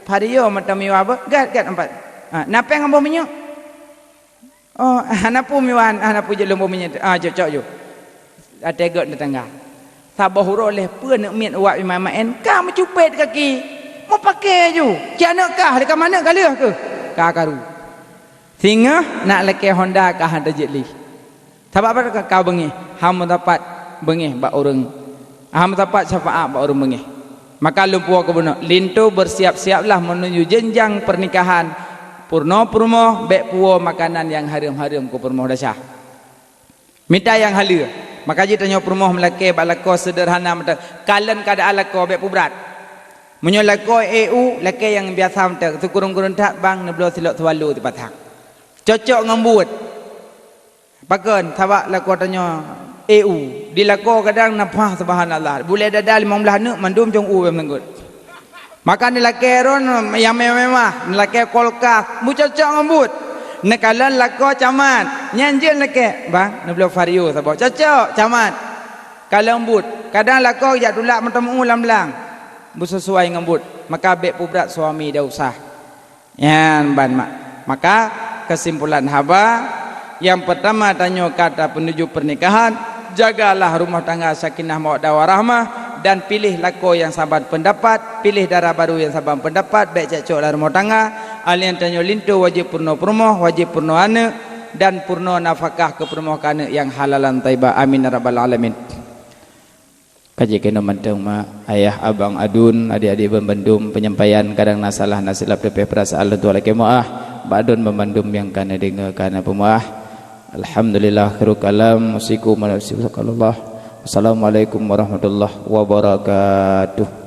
Vario mantong miwa beuh. Gét, gét ampal. Ha, na péng amboh minyeuk?" "Oh, hana peue miwa, hana peue jeuet lôn boh minyeuk. Ah, cok, cok ju." Até gét teutangga. Saboh uroe lhée peue neuk miet uwak iman maén, ka meucupet kaki. Meupaké ju. Ci aneuk kah, lé ka maneuk ka lheueh keuh. Ka karu. Singoh nak lakée Honda ka hana jeuet lé. Sabab apa ka, ka beungéh? Hana meusapat beungéh bak ureuëng. Hana meusapat syafaat bak ureuëng beungéh. Maka lôn puwoe keu bunoe, linto bersiap-siaplah menuju jenjang pernikahan. Peurunoe peurumoh, bék puwoe makanan nyang hareuem-hareuem keu peurumoh desya. Mita nyang haleue. Maka jih tanyoe peurumoh meulakée bak lakoe seudeurhana mantong. Kalon keuadaan lakoe bék peubrat. Meunyoe lakoe ék u, lakée nyang biasa mantong. Sikureueng-kureueng that bang neubloe silop swallow sipasang. Cocok ngon buet. Pakon? Sabab lakoe tanyoe ék u. Di lakoe kadang na paih, subhanallah. Bulée dada limong blaih aneuk mandum cong u bak meunanggut. Maka neulakée droen nyang mewah-mewah, neulakée kulkas, meucocok ngon buet. Neukalon lakoe camat, nyan jeuet lakée, "Bang, neubloe Vario saboh." Cocok, camat. Kalon buet. Kadang lakoe jak tulak meuteumèe lam blang. Beusesuai ngon buet. Maka bék peubrat suami dan usah. Nyan ban mak. Maka, kesimpulan haba, nyang peurtama tanyoe ka tapeunuju pernikahan, jagalah rumoh tangga sakinah mawaddah warahmah dan piléh lakoe nyang saban peundapat, piléh dara barô nyang saban peundapat, bék cekcok lam rumoh tangga, alèh nyan tanyoe linto wajéb peurunoe peurumoh, wajéb peurunoe aneuk, dan peurunoe nafakah keu peurumoh keu aneuk nyang halalan thaibah. Amin ya rabbal alamin. Ka jeuet keunoe mantong mak, ayah, abang, aduen, adik-adik banmandum, penyampaian kadang na salah na silap, teupéh peurasaan lôn tuan lakée meuáh, bak droen banmandum nyang ka neudeungoe ka neupeumeuáh. Alhamdulillah, khairul kalam, usikum wa nafsi bi taqwallah. Wassalamualaikum warahmatullahi wabarakatuh.